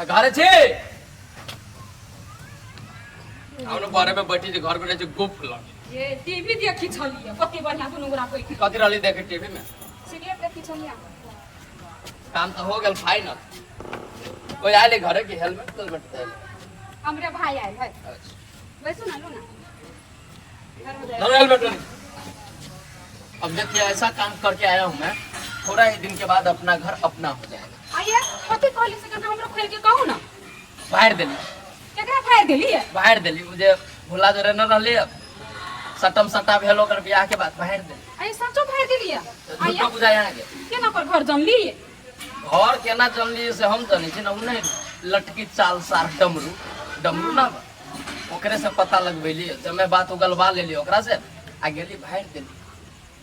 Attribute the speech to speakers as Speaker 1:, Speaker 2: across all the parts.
Speaker 1: आ घरे छी हम बारे में बैठी छी घर में रहै छी गुफ लग
Speaker 2: ये टीवी देखी छलियै कते बढ़िया दुनू गोरा बैठ
Speaker 1: कथी रहली देखे टीवी में
Speaker 2: सीरियल देखी छलियै
Speaker 1: काम तो हो गेल फाइनल कोई आयल घरे की हेलमेट तेलमेट दे
Speaker 2: हमरे भाई आयल है
Speaker 1: अच्छा
Speaker 2: बैसू ना लू ना घर में जाए
Speaker 1: धरो हेलमेट वाली। अब देखिए ऐसा काम करके आया हूँ मैं थोड़ा ही दिन के बाद अपना घर अपना हो जाएगा
Speaker 2: आइए कथी कहली से कनिका हमरो खोल के कहू ना
Speaker 1: बाहर दिली
Speaker 2: केकरा फाड़ देली
Speaker 1: बाहर दिली मुझे भुला जोरे न रहली अब सटम सटा भेल ओकर बियाह के बाद बाहर दिली
Speaker 2: आइए सचो फाड़ देली आइए
Speaker 1: झूठो बुझाय अहाँके
Speaker 2: केना पर घर जनली
Speaker 1: घर केना जनली से हम जनै छी ना उ नहि लटकी चाल सार डमरू डमरू ना बा। ओकरे से पता लगबेली जब मैं बात उगलवा लेली ओकरा से आ गेली भाड़ देली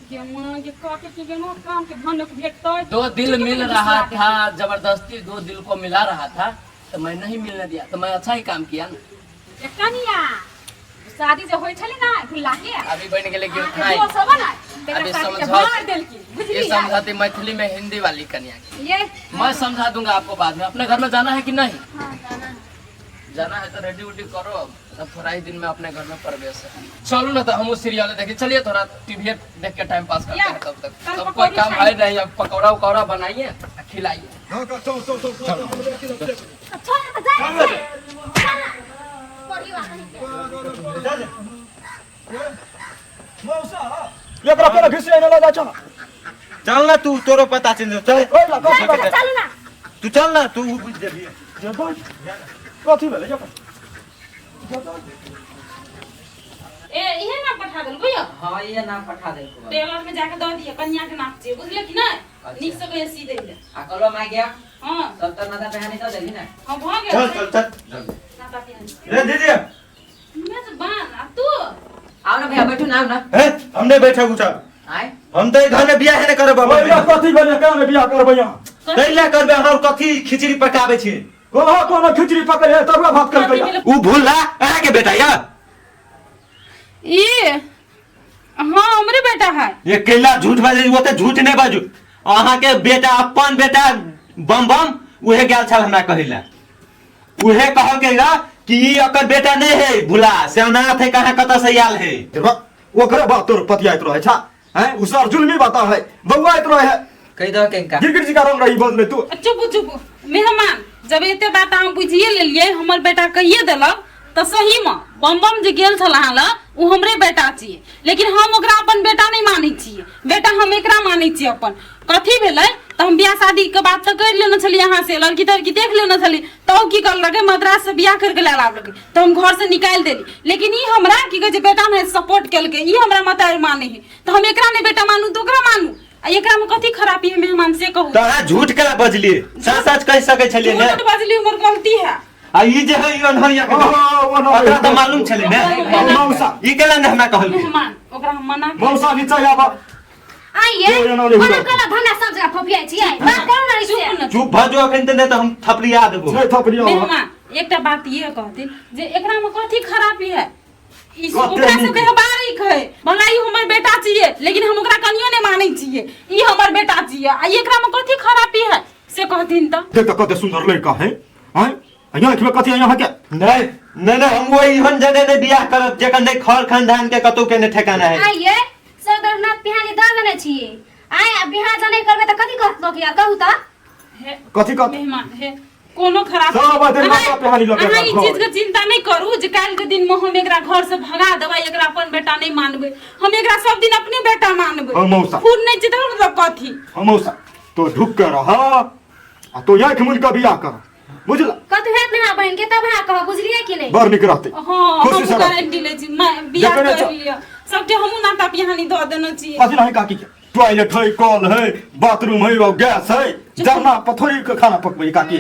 Speaker 2: गे माँ गे काके के गेनो काम के भनक भेटतै
Speaker 1: दो दिल मिल रहा था जबरदस्ती दो दिल को मिला रहा था तो मैं नहीं मिलने दिया तो मैं अच्छा ही काम किया ना
Speaker 2: ए कनिया शादी जे होइ छलै ना भुल्ला के
Speaker 1: अभी बन गेले
Speaker 2: अहाँके
Speaker 1: गिरथाई
Speaker 2: दोस्त सब ना तेकरा
Speaker 1: अभी
Speaker 2: शादी के
Speaker 1: समझाओ।
Speaker 2: भाड़ देलकी
Speaker 1: ये
Speaker 2: बुझली
Speaker 1: समझाती मैथिली में हिंदी वाली कन्या की
Speaker 2: ये
Speaker 1: मैं समझा दूंगा आपको बाद में अपने घर में जाना है कि नहीं
Speaker 3: हाँ जाना है।
Speaker 1: जाना है तो रेडी उडी करो अब अब थोड़ा ही दिन में अपने घर में प्रवेश है चलो ना तो हम सीरियल देखिए चलिए थोड़ा टीवी देख के टाइम पास करते हैं तब तक
Speaker 2: कल
Speaker 1: अब कोई
Speaker 2: पकौड़ी
Speaker 1: काम है
Speaker 2: खाएंगे।
Speaker 1: नहीं अब पकौड़ा उकौड़ा बनाइए आ खिलाइए
Speaker 3: छोड़ ना, जाए ना, चल ना। पढ़ी वा कहीं के।
Speaker 4: एकरा केना घिसिया लऽ जाइ छौ
Speaker 5: चल ना तू तोरो पता चल चल
Speaker 4: ओइ ला कथी
Speaker 3: चल,
Speaker 4: भेलै
Speaker 3: चल ना।
Speaker 5: तू चल ना तू बुझ जेबही
Speaker 4: कथी भेलै जब
Speaker 2: ए इहे नाप पठा देलको यौ
Speaker 6: हाँ ये नाम पठा देलको
Speaker 2: टेलर में जाके दऽ दिअ कन्या के नाप छियै बुझलियै कि नहि
Speaker 6: अच्छा।
Speaker 2: नीक से कहियो सी दै लए
Speaker 6: आ कहलो माय गया
Speaker 2: हँ
Speaker 6: सब तर माता पहनी तो देली ना
Speaker 2: हँ भऽ गेल
Speaker 5: चल चल चल
Speaker 2: नाता पिहानी
Speaker 5: रे दीदी
Speaker 2: मेजबान आ तू
Speaker 6: आओ ना भैया बैठू ना आओ ना
Speaker 5: हे हम नहीं बैठे उठा
Speaker 6: आए
Speaker 5: हम तो घर में बियाह नहीं करब
Speaker 4: ओइ ला कथी भेलै केना ने बियाह करबै अहाँ
Speaker 5: तै ला करबे हम कथी खिचड़ी पकाबै छी
Speaker 4: कोना कोना खिचड़ी पकै है तरुआ भात करबै
Speaker 2: कथी भेलै?
Speaker 5: उ भूला अहाँ के बेटा या
Speaker 2: ई हाँ हमरे बेटा है
Speaker 5: ये कैला झूठ बाजै ओते झूठ नहीं बाजू अहाँ के बेटा अपन बेटा बम बम उहे गेल छल हमरा कहै ला उहे कहल के ला कि ई ओकर बेटा नहीं है भूला से अनाथ है कहाँ कतऽ से आयल है
Speaker 4: ओकरे बात तोर पतियाइत रहै छा हैं उ सर जुल्मी बात है बौआइत रहे है
Speaker 6: कहि दो केंका
Speaker 4: गिरगिट जी का रंग रही बदले तू
Speaker 2: चुप चुप मेहमान जब एते बात अहाँ बुझिए लेलियै हमर बेटा कहिए देलक तऽ सहीमे बम बम जे गेल छल अहाँ लग ओ हमरे बेटा छियै लेकिन हम ओकरा अपन बेटा नहि मानै छियै बेटा हम एकरा मानै छियै अपन कथी भेलै तऽ हम बियाह शादीके बात तऽ करि लेने छलियै अहाँ से लड़की तड़की देख लेने छलियै तऽ ओ की करलकै मद्रास से बियाह करिके लए आबलकै तऽ हम घरसँ निकालि देली लेकिन ई हमरा की कहै छै बेटा नहि सपोर्ट केलकै ई हमरा मतारि मानै है तऽ हम एकरा नहि बेटा मानू तऽ ओकरा मानू आ एकरा में कथी खराबी है मेहमान से कहू
Speaker 5: तऽ अहाँ झूठ केना बजलियै सच सच कहि सकै छलियै ने
Speaker 2: झूठ बजली हमर गलती है
Speaker 5: आ ई जे है ई अनहरिया के ओकरा तऽ मालूम छलै ने
Speaker 4: मौसा
Speaker 5: ई केना ने हमरा कहलकै
Speaker 2: मेहमान ओकरा हम मना कर
Speaker 4: मौसा नीचा आब
Speaker 3: आइए
Speaker 4: जो एना नहि
Speaker 3: कोना
Speaker 4: हुआ।
Speaker 3: कोना धंधा सब जगह फोफियाइ छियै बात करू ना
Speaker 2: चुप
Speaker 3: से
Speaker 2: न
Speaker 5: चुप भऽ जो अखन तऽ नहि तऽ हम थपड़िया देबो
Speaker 4: नहि थपड़िया
Speaker 2: मेहमान एकटा बात ये कहथिन जे एकरा में कथी खराबी है ई
Speaker 4: कते
Speaker 2: ओकरा
Speaker 4: नीक।
Speaker 2: सबके बारीक है भला ई हमर बेटा छियै लेकिन हम ओकरा कनियो नहि मानै छियै ई हमर बेटा छियै आ एकरा में कथी खराबी है से कहथिन तऽ
Speaker 4: देख तऽ कते सुंदर लड़का है हैं आँखि में कथी है अहाँके
Speaker 5: नहि नहि नहि हम ओहि एहन जने नहि बियाह करब जेकर नहि खर खानदान के कतौ के नहि ठेकाना है
Speaker 3: आइए सरदरनाथ बिहानी दऽ देने छियै आइ आ बिहार जने करबै तऽ कथी कहत लोक यार कहू तऽ
Speaker 2: हे
Speaker 4: कथी कहत
Speaker 2: मेहमान हे कोनो खराब
Speaker 4: सब बात माता पिहानी लऽ के
Speaker 2: अहाँ ई
Speaker 4: घर।
Speaker 2: चीज के चिंता नहीं करू जे काल्हि के दिन में हम एकरा घर से भगा देबै एकरा अपन बेटा नहीं मानबै हम एकरा सब दिन अपने बेटा मानबै
Speaker 4: हाँ, मौसा।
Speaker 2: खून नहीं छै तऽ मतलब कथी
Speaker 4: हम मौसा तो ढुक के रह आ तो आँखि मुनि के बियाह कर बुझल
Speaker 3: कतौ हेत ना बहिन के तब अहाँ कहब बुझलियै कि नहि
Speaker 4: बड़ नीक रहतै
Speaker 2: हाँ
Speaker 4: खुशी
Speaker 2: हम
Speaker 4: से रहतै।
Speaker 2: गारंटी लै छी बियाह
Speaker 4: जखने
Speaker 2: कर लिअ सबके हमहूँ नाता पिहानी दऽ देने छी
Speaker 4: कथी नहीं काकी के टॉयलेट है कल है बाथरूम है और गैस है जरना पथोरी के खाना पकबै काकी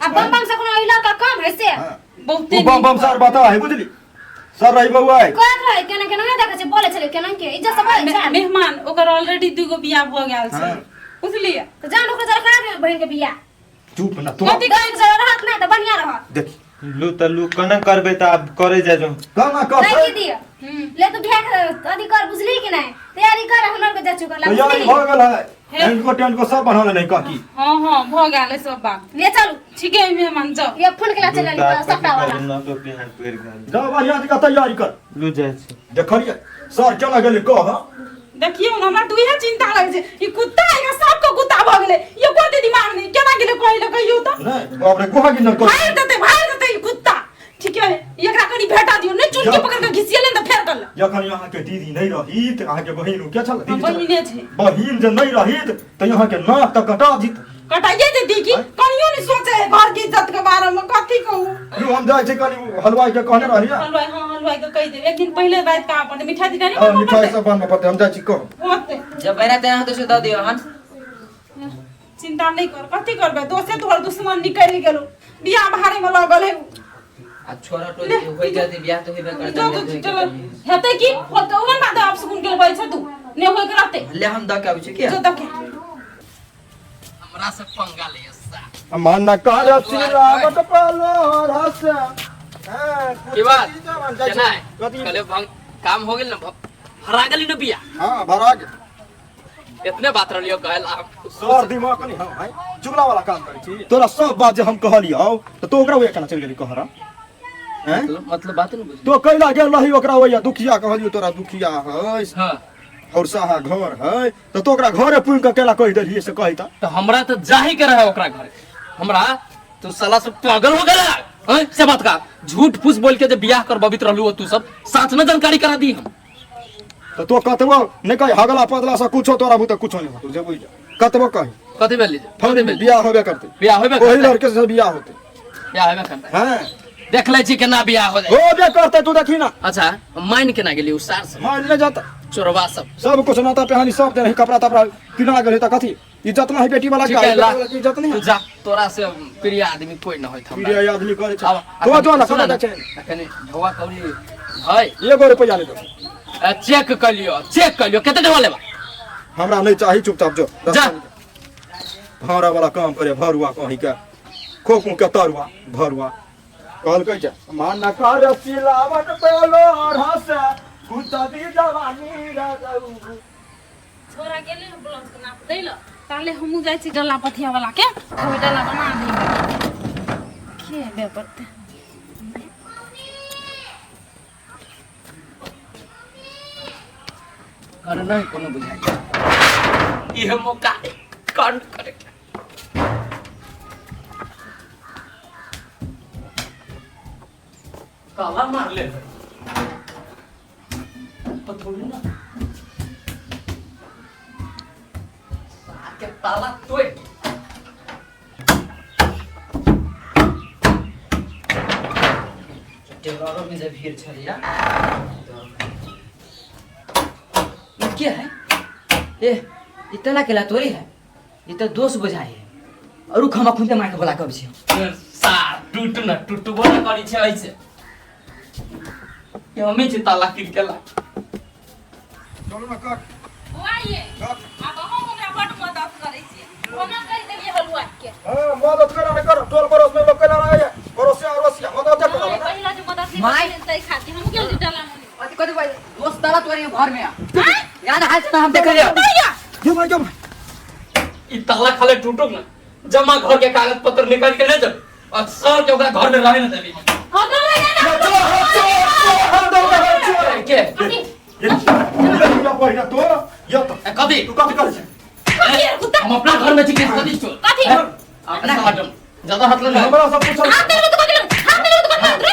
Speaker 3: आ बम बम से कोनो इलाका कम है से
Speaker 2: बहुते
Speaker 4: उ बम बम सर बता है बुझली सर रही बउआ है
Speaker 3: कहत रहे केना केना नहि देखै छै बोले छलै केना के इज्जत से बोले छै
Speaker 2: मेहमान ओकर ऑलरेडी दूगो बियाह भऽ गेल छै बुझलियै
Speaker 3: तऽ जान ओकरो जरा करा दियौ बहिन के बियाह
Speaker 4: चुप ना तू
Speaker 2: कथी कहै
Speaker 3: दस जरा रहत नहि तऽ बढ़िया रहत
Speaker 4: देख
Speaker 5: लू तऽ लू केना करबै तऽ आब करै जाइ जो
Speaker 4: कमा कर
Speaker 3: नहीं दियो ले तू बियाह के अथी कर बुझली कि नहि तैयारी कर हमरा के जा चुकल
Speaker 4: तैयारी भऽ गेल है टेंट को टेंट को सब बनल नहीं काकी।
Speaker 2: हां हां भ गेलै सब बात।
Speaker 3: ले चलू।
Speaker 2: ठीक है मेहमान जाओ।
Speaker 3: ये फोन के ला चल सबटा वाला।
Speaker 4: जाओ बढ़िया से तैयारी कर।
Speaker 5: लू जाइ छी।
Speaker 4: देखलिए सर केना गेलै कह।
Speaker 2: देखियो न हमरा तऽ इहे चिंता लगै छै ई कुत्ता है सबके कुत्ता भ गेलै एको दे दिमाग नहीं केना गेलै कहै कहियो तऽ।
Speaker 4: नहीं बाप रे गोहा गिनल कर।
Speaker 2: भाग देतै ई कुत्ता। ठीक है एकरा कनी भेटा दियो नहीं चुन के पकड़ के घिसियले त फेर कर।
Speaker 4: जखन यहाँ के दीदी नहीं रही त अहाँ के बहिन के छल? दीदी
Speaker 2: बहिने छै।
Speaker 4: बहिन जे नहीं रही त यहाँ के नाक त कटा जीत।
Speaker 2: कटाइए देती की कनियो नहीं सोचे है घर की इज्जत के बारे में कथी कहू।
Speaker 4: यो हम जाइ छी कनी हलवाई के कहने रही।
Speaker 2: हलवाई हां हलवाई के कहि देब एक दिन पहिले रात का अपन मिठाई दिटा नहीं।
Speaker 4: हां मिठाई सब बनबे पड़तै हम जाइ छी कह।
Speaker 2: होते
Speaker 6: जब बना ते तो से the दियो हन।
Speaker 2: चिंता नहीं कर कथी करबे दोसे तोहर दुश्मन निकल गेलो बियाह भारे में लगल है।
Speaker 6: आ छोरा टोली होई जाते बियाह तो होइबे करते।
Speaker 2: चलो हेतै की होते ओहन बात आप सुकुन के बैठ तू ने होय के रहते।
Speaker 6: ले हम the के आबै छी के
Speaker 2: जो the के
Speaker 1: हमरा से पंगा ले सा।
Speaker 4: मन कर सिरावट पालो रस। हां
Speaker 1: की बात केना है कले काम हो गेल न भरा गेली न बियाह।
Speaker 4: हां भरा गेल।
Speaker 1: इतने बात रहलियो कहल आप
Speaker 4: सर दिमाग कनी। हां भाई जुगला वाला काम करै छी। तोरा सब बात जे हम कहलियौ त तो ओकरा ओए केना चलि गेली कहरा? हैं
Speaker 1: मतलब बात न बुझ।
Speaker 4: तो कैला गेल रही ओकरा ओए दुखिया कहलियो तोरा दुखिया है।
Speaker 1: हां
Speaker 4: और साहा घर है त तो ओकरा घरे पुनि के केला कहि देलियै से कहि त।
Speaker 1: त हमरा त जाही के रहे ओकरा घरे। हमरा तू साला सब पागल हो गेला हैं से बात का झूठ फूस बोल के जे बियाह करबबित रहलू तू सब साथ में जानकारी करा दी हम।
Speaker 4: त तो कतबो नहीं कहि हगला पदला से कुछो तोरा भूत कुछो नहीं होतो जे बुझ कतबो कहि
Speaker 1: कथि भेली
Speaker 4: कथि भेली बियाह होबे करते।
Speaker 1: बियाह होबे
Speaker 4: ओही लड़के से बियाह होते।
Speaker 1: बियाह होबे करते।
Speaker 4: हां
Speaker 1: देख ले छी केना बियाह हो जाय
Speaker 4: होबे करते तू देखी ना।
Speaker 1: अच्छा मान केना गेली उ सार सब?
Speaker 4: मान ले जाता
Speaker 1: चोरवा सब
Speaker 4: सब कुछ नाता पहनी सब दे कपड़ा तपड़ा किना गेलै त कथि इज्जत नहीं बेटी वाला
Speaker 1: का
Speaker 4: इज्जत नहीं।
Speaker 1: तू जा तोरा से प्रिय आदमी कोई न होइत हमरा।
Speaker 4: प्रिय आदमी करे छै तो जो ना समझ छै।
Speaker 1: अखनी ढोआ कौड़ी है
Speaker 4: एगो रुपया ले दो।
Speaker 1: चेक कर लियो चेक कर लियो कते ढोआ लेबा?
Speaker 4: हमरा नहीं चाही चुपचाप जो
Speaker 1: जा।
Speaker 4: भाड़ा वाला काम करे भरुआ कहीं के खोकू के तरुआ भरुआ कहलकै छै मान कर सिलावट पेलो रस कुतदी जवानी रगऊ।
Speaker 2: छोरा गेलै ब्लाउज के नाप दै ल ताले हमहु जाइ छी डल्ला पथिया वाला के ओहि डल्ला बना दे के बे पड़ते।
Speaker 1: कर नहीं कोनो बुझाइ इहे मौका कांड करे के। काला मार ले पथोड़ी ना के ताला तोड़।
Speaker 6: टेलरो में जे भीड़ छलिया ई क्या है? ए इतना केला तोरी है ई त दोष बुझाई है और रुक हम अखुन ते मार के बोला कब छी
Speaker 1: सार टूट न टूटबो न करी छै ऐसे के हमें छी ताला किल केला।
Speaker 4: चलू ना काट
Speaker 2: आइए अब हम हमरा बड मदद करै छी ओना कहि देलियै हलुआ के।
Speaker 4: हां मदद करा न कर टोल पड़ोस में लोग केला रहे पड़ोसिया अड़ोसिया मदद कर।
Speaker 2: पहिला जो मदद नहीं तै खाती हम गेल डाला मनी
Speaker 6: कथि कथि भाई दोस्त ताला तोरी घर में आ यार हाल से हम देख लियो।
Speaker 4: जो भाई जो
Speaker 1: ई ताला खाले टूटो ना जमा घर के कागज पत्र निकाल के ले जा और सर के ओकरा घर में रहे न देबी।
Speaker 2: हां तो ले ना
Speaker 4: चलो चलो चलो
Speaker 1: के
Speaker 4: ये पहिना तो ये तो
Speaker 1: कथि
Speaker 4: तू कथि करै छै?
Speaker 1: हम अपना घर में छी कथि चोर
Speaker 2: कथि
Speaker 1: अपना हटम ज्यादा हाथ लगा
Speaker 4: हमरा सब पूछल
Speaker 2: हाथ देलु तो कथि हाथ देलु तो कथि रे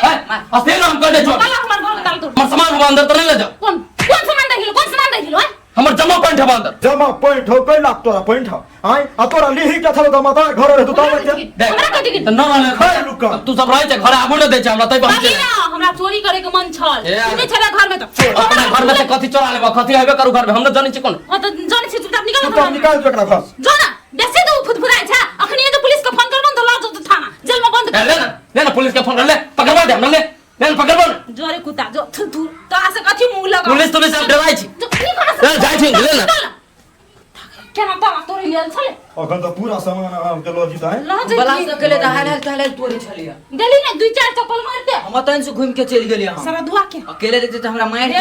Speaker 1: असेल हम कर दे चोर
Speaker 2: ताला हमर घर में डाल तोड़।
Speaker 1: हमर सामान हम अंदर तो नहीं ले जाओ।
Speaker 2: कौन कौन सामान देखिलो कौन सामान देखिलो हैं?
Speaker 1: हमर जमा पैंट है अंदर।
Speaker 4: जमा पैंट हो कै लाख तोरा पैंट हो आय आ तोरा लिही के छलो त माता घर रहे तू तब के
Speaker 2: हमरा कथि के
Speaker 1: त न रहले
Speaker 4: खाय लुका
Speaker 1: तू सब रहै छै घर आबो न दै छै हमरा तै पर
Speaker 2: बाकी ना हमरा चोरी करे के मन छल सुनै छले घर में त
Speaker 1: अपना घर में से कथि चोरा लेबा कथि हेबे करू घर में हम न जानै छी कोन।
Speaker 2: हां त जानै छी चुपचाप निकल
Speaker 4: चुपचाप निकाल जो एकरा घर
Speaker 2: जो ना बेसी तो फुदफुदाइ छ अखनी जे पुलिस के फोन करबन त ल जो थाना जेल में बंद कर
Speaker 1: ले ना ले ना पुलिस के फोन कर ले पकड़वा दे हमरा ले ले ना पकड़वा ना
Speaker 2: जोरे कुत्ता जो थू थू तो आसे कथि मुंह लगा
Speaker 1: पुलिस तुलिस सब डराइ छी
Speaker 2: जो निकल
Speaker 1: ए जाइ छी ले ना
Speaker 2: केना ताला तोड़ि लेल छले
Speaker 4: अखन त पूरा सामान आम के लऽ जीता है
Speaker 2: ल जैती
Speaker 6: बला सब के ले त हाल हाल हाल तोड़ी छलिया
Speaker 2: गेली ने दुई चार चप्पल मारते
Speaker 6: हम तन से घूम के चलि गेलियै हम
Speaker 2: सारा धुआ के
Speaker 6: अकेले रहते त हमरा मारि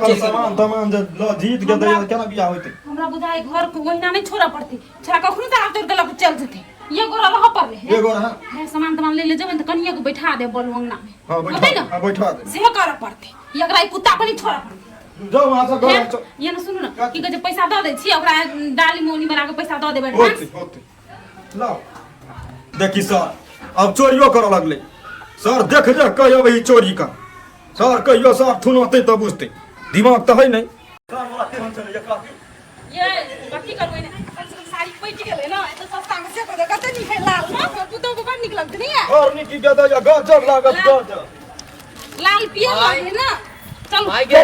Speaker 6: के
Speaker 4: सामान तमान जे ल जीत के दै केना बियाह होइतै।
Speaker 2: हमरा बुझाइ घर के ओहिना नहीं छोड़ऽ पड़तै, छोड़ा कखनो तारा तोड़ के लऽ के चल जेतै। ये गोरा रहऽ पड़लै है।
Speaker 4: एगो रहा।
Speaker 2: है सामान तमान ले ले जेबै ने तऽ कनिये के बैठा देब बलु अंगना में।
Speaker 4: हाँ बैठा
Speaker 2: होतै ने?
Speaker 4: हाँ बैठा दे।
Speaker 2: से करऽ पड़तै, एकरा ई कुत्ता पर नहीं छोड़ऽ पड़तै।
Speaker 4: जाओ वहां से घर
Speaker 2: हे, ये ने सुनू ने, की कहै छै, पैसा दऽ दै छी ओकरा डाली मोनी बना के पैसा दऽ देबै
Speaker 4: होते
Speaker 2: एडवांस।
Speaker 4: होते लाओ। देखी सर अब चोरियो करऽ लगलै सर, देख देख कहियो वही चोरी कर सर, कहियो सर थुनौतै तऽ बुझतै, दिमाग तऽ है नहि सर। वाला केहन छलै ये काफी
Speaker 2: ये कथी करबै ने, कम से कम साड़ी पटि गेलै ने, एते सस्ता में से कऽ कते नीक है लाल ने, हमर पुतोह के बड़ नीक लगतै नहीं है?
Speaker 4: और निकी के दया गजब लागत गजब।
Speaker 2: लाल पियर
Speaker 1: माय।
Speaker 2: लागे ने। चलू।
Speaker 1: माय गे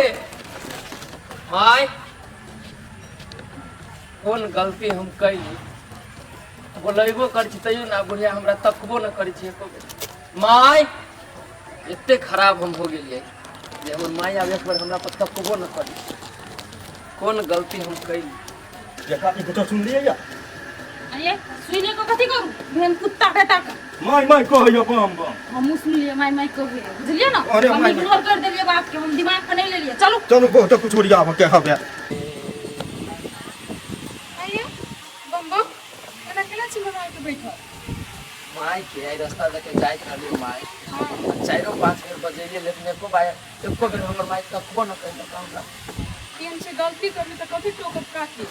Speaker 1: माय, कोन गलती हम कैली? बोलेबो करै छी तैयो ना बुढ़िया हमरा तकबो न करै छी एको बेर। माय, एते खराब हम हो गेलियै जे हमर माय आब एक बेर हमरा पर तकबो न करै छै। कोन गलती हम कैली?
Speaker 4: ये काकी कुछ सुन लिए या?
Speaker 2: अरे सुनिए के कथी करू, भेल कुत्ता बेटा के।
Speaker 4: माय माय कहैया बम बम।
Speaker 2: हमहूँ सुनलियै माय माय कहै, बुझलियै ने?
Speaker 4: अरे
Speaker 2: हम
Speaker 4: माय।
Speaker 2: इग्नोर कर देलियै बात के, हम दिमाग पर नहीं लेलियै। चलू
Speaker 4: चलू, बहुत कुछ ओरिया के हवे।
Speaker 7: आइए बम बम, एना केना छी बना के बैठल?
Speaker 1: माय के आइ रास्ता दके जाइत रहली माय, आ चारिो पाँच बेर बजेलियै, लेकिन एको बार एको बेर हमर माय तकबो न कैलक हमरा।
Speaker 7: केहन छै गलती करली तऽ कथी टोकत काकी?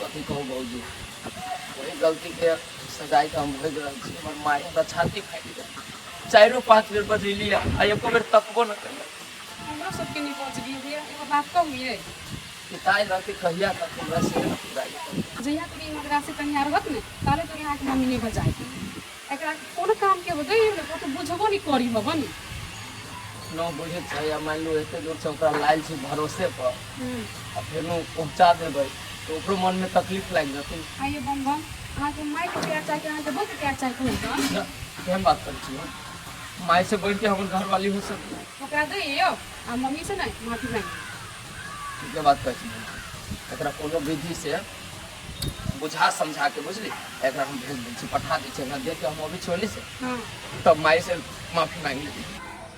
Speaker 1: कथी कहू भौजी, वही गलती के सजाय तऽ हम भोगि रहल छी। हमर माय हमरा छाती फाटि गेल, चारिो पाँच बेर बजेली आ एको बेर तकबो न कैलक।
Speaker 7: हमरो सबके नहीं पहुँचलियै भैया। एगो बात कहू ये?
Speaker 1: पिताई रहती कहिया तक हमरा से न पुराई।
Speaker 7: जहिया तोरी हमरा से कनिया रहत ने, ताले तोरी अहाँके मम्मी नहीं बजाय। एकरा कोनो काम के होतै ने, ओ तऽ बुझबो नहीं करी हबन।
Speaker 1: न बुझैत छै। आ मानि लू एते दूर से ओकरा लायल छी भरोसे पर, आ फेनो पहुँचा देबै तऽ ओकरो मनमे तकलीफ लागि जेतै।
Speaker 7: आइए बम बम, अहाँके मायके प्यार चाही कि अहाँके बहूके प्यार चाही, कहू तऽ?
Speaker 1: न, केहन बात करै छी हम? माय से बढ़ि के हमर घरवाली हो सकै?
Speaker 7: ओकरा दैयौ आ मम्मी से नहि माफी मांगि।
Speaker 1: ठीके बात कहै छी। एकरा कोनो विधि से बुझा समझा के, बुझली, एकरा हम भेज दै छी, पठा दै छी। एकरा देख के हम अबै छी ओन्नी से।
Speaker 7: हाँ।
Speaker 1: तब माय से माफी मांगि लेबै।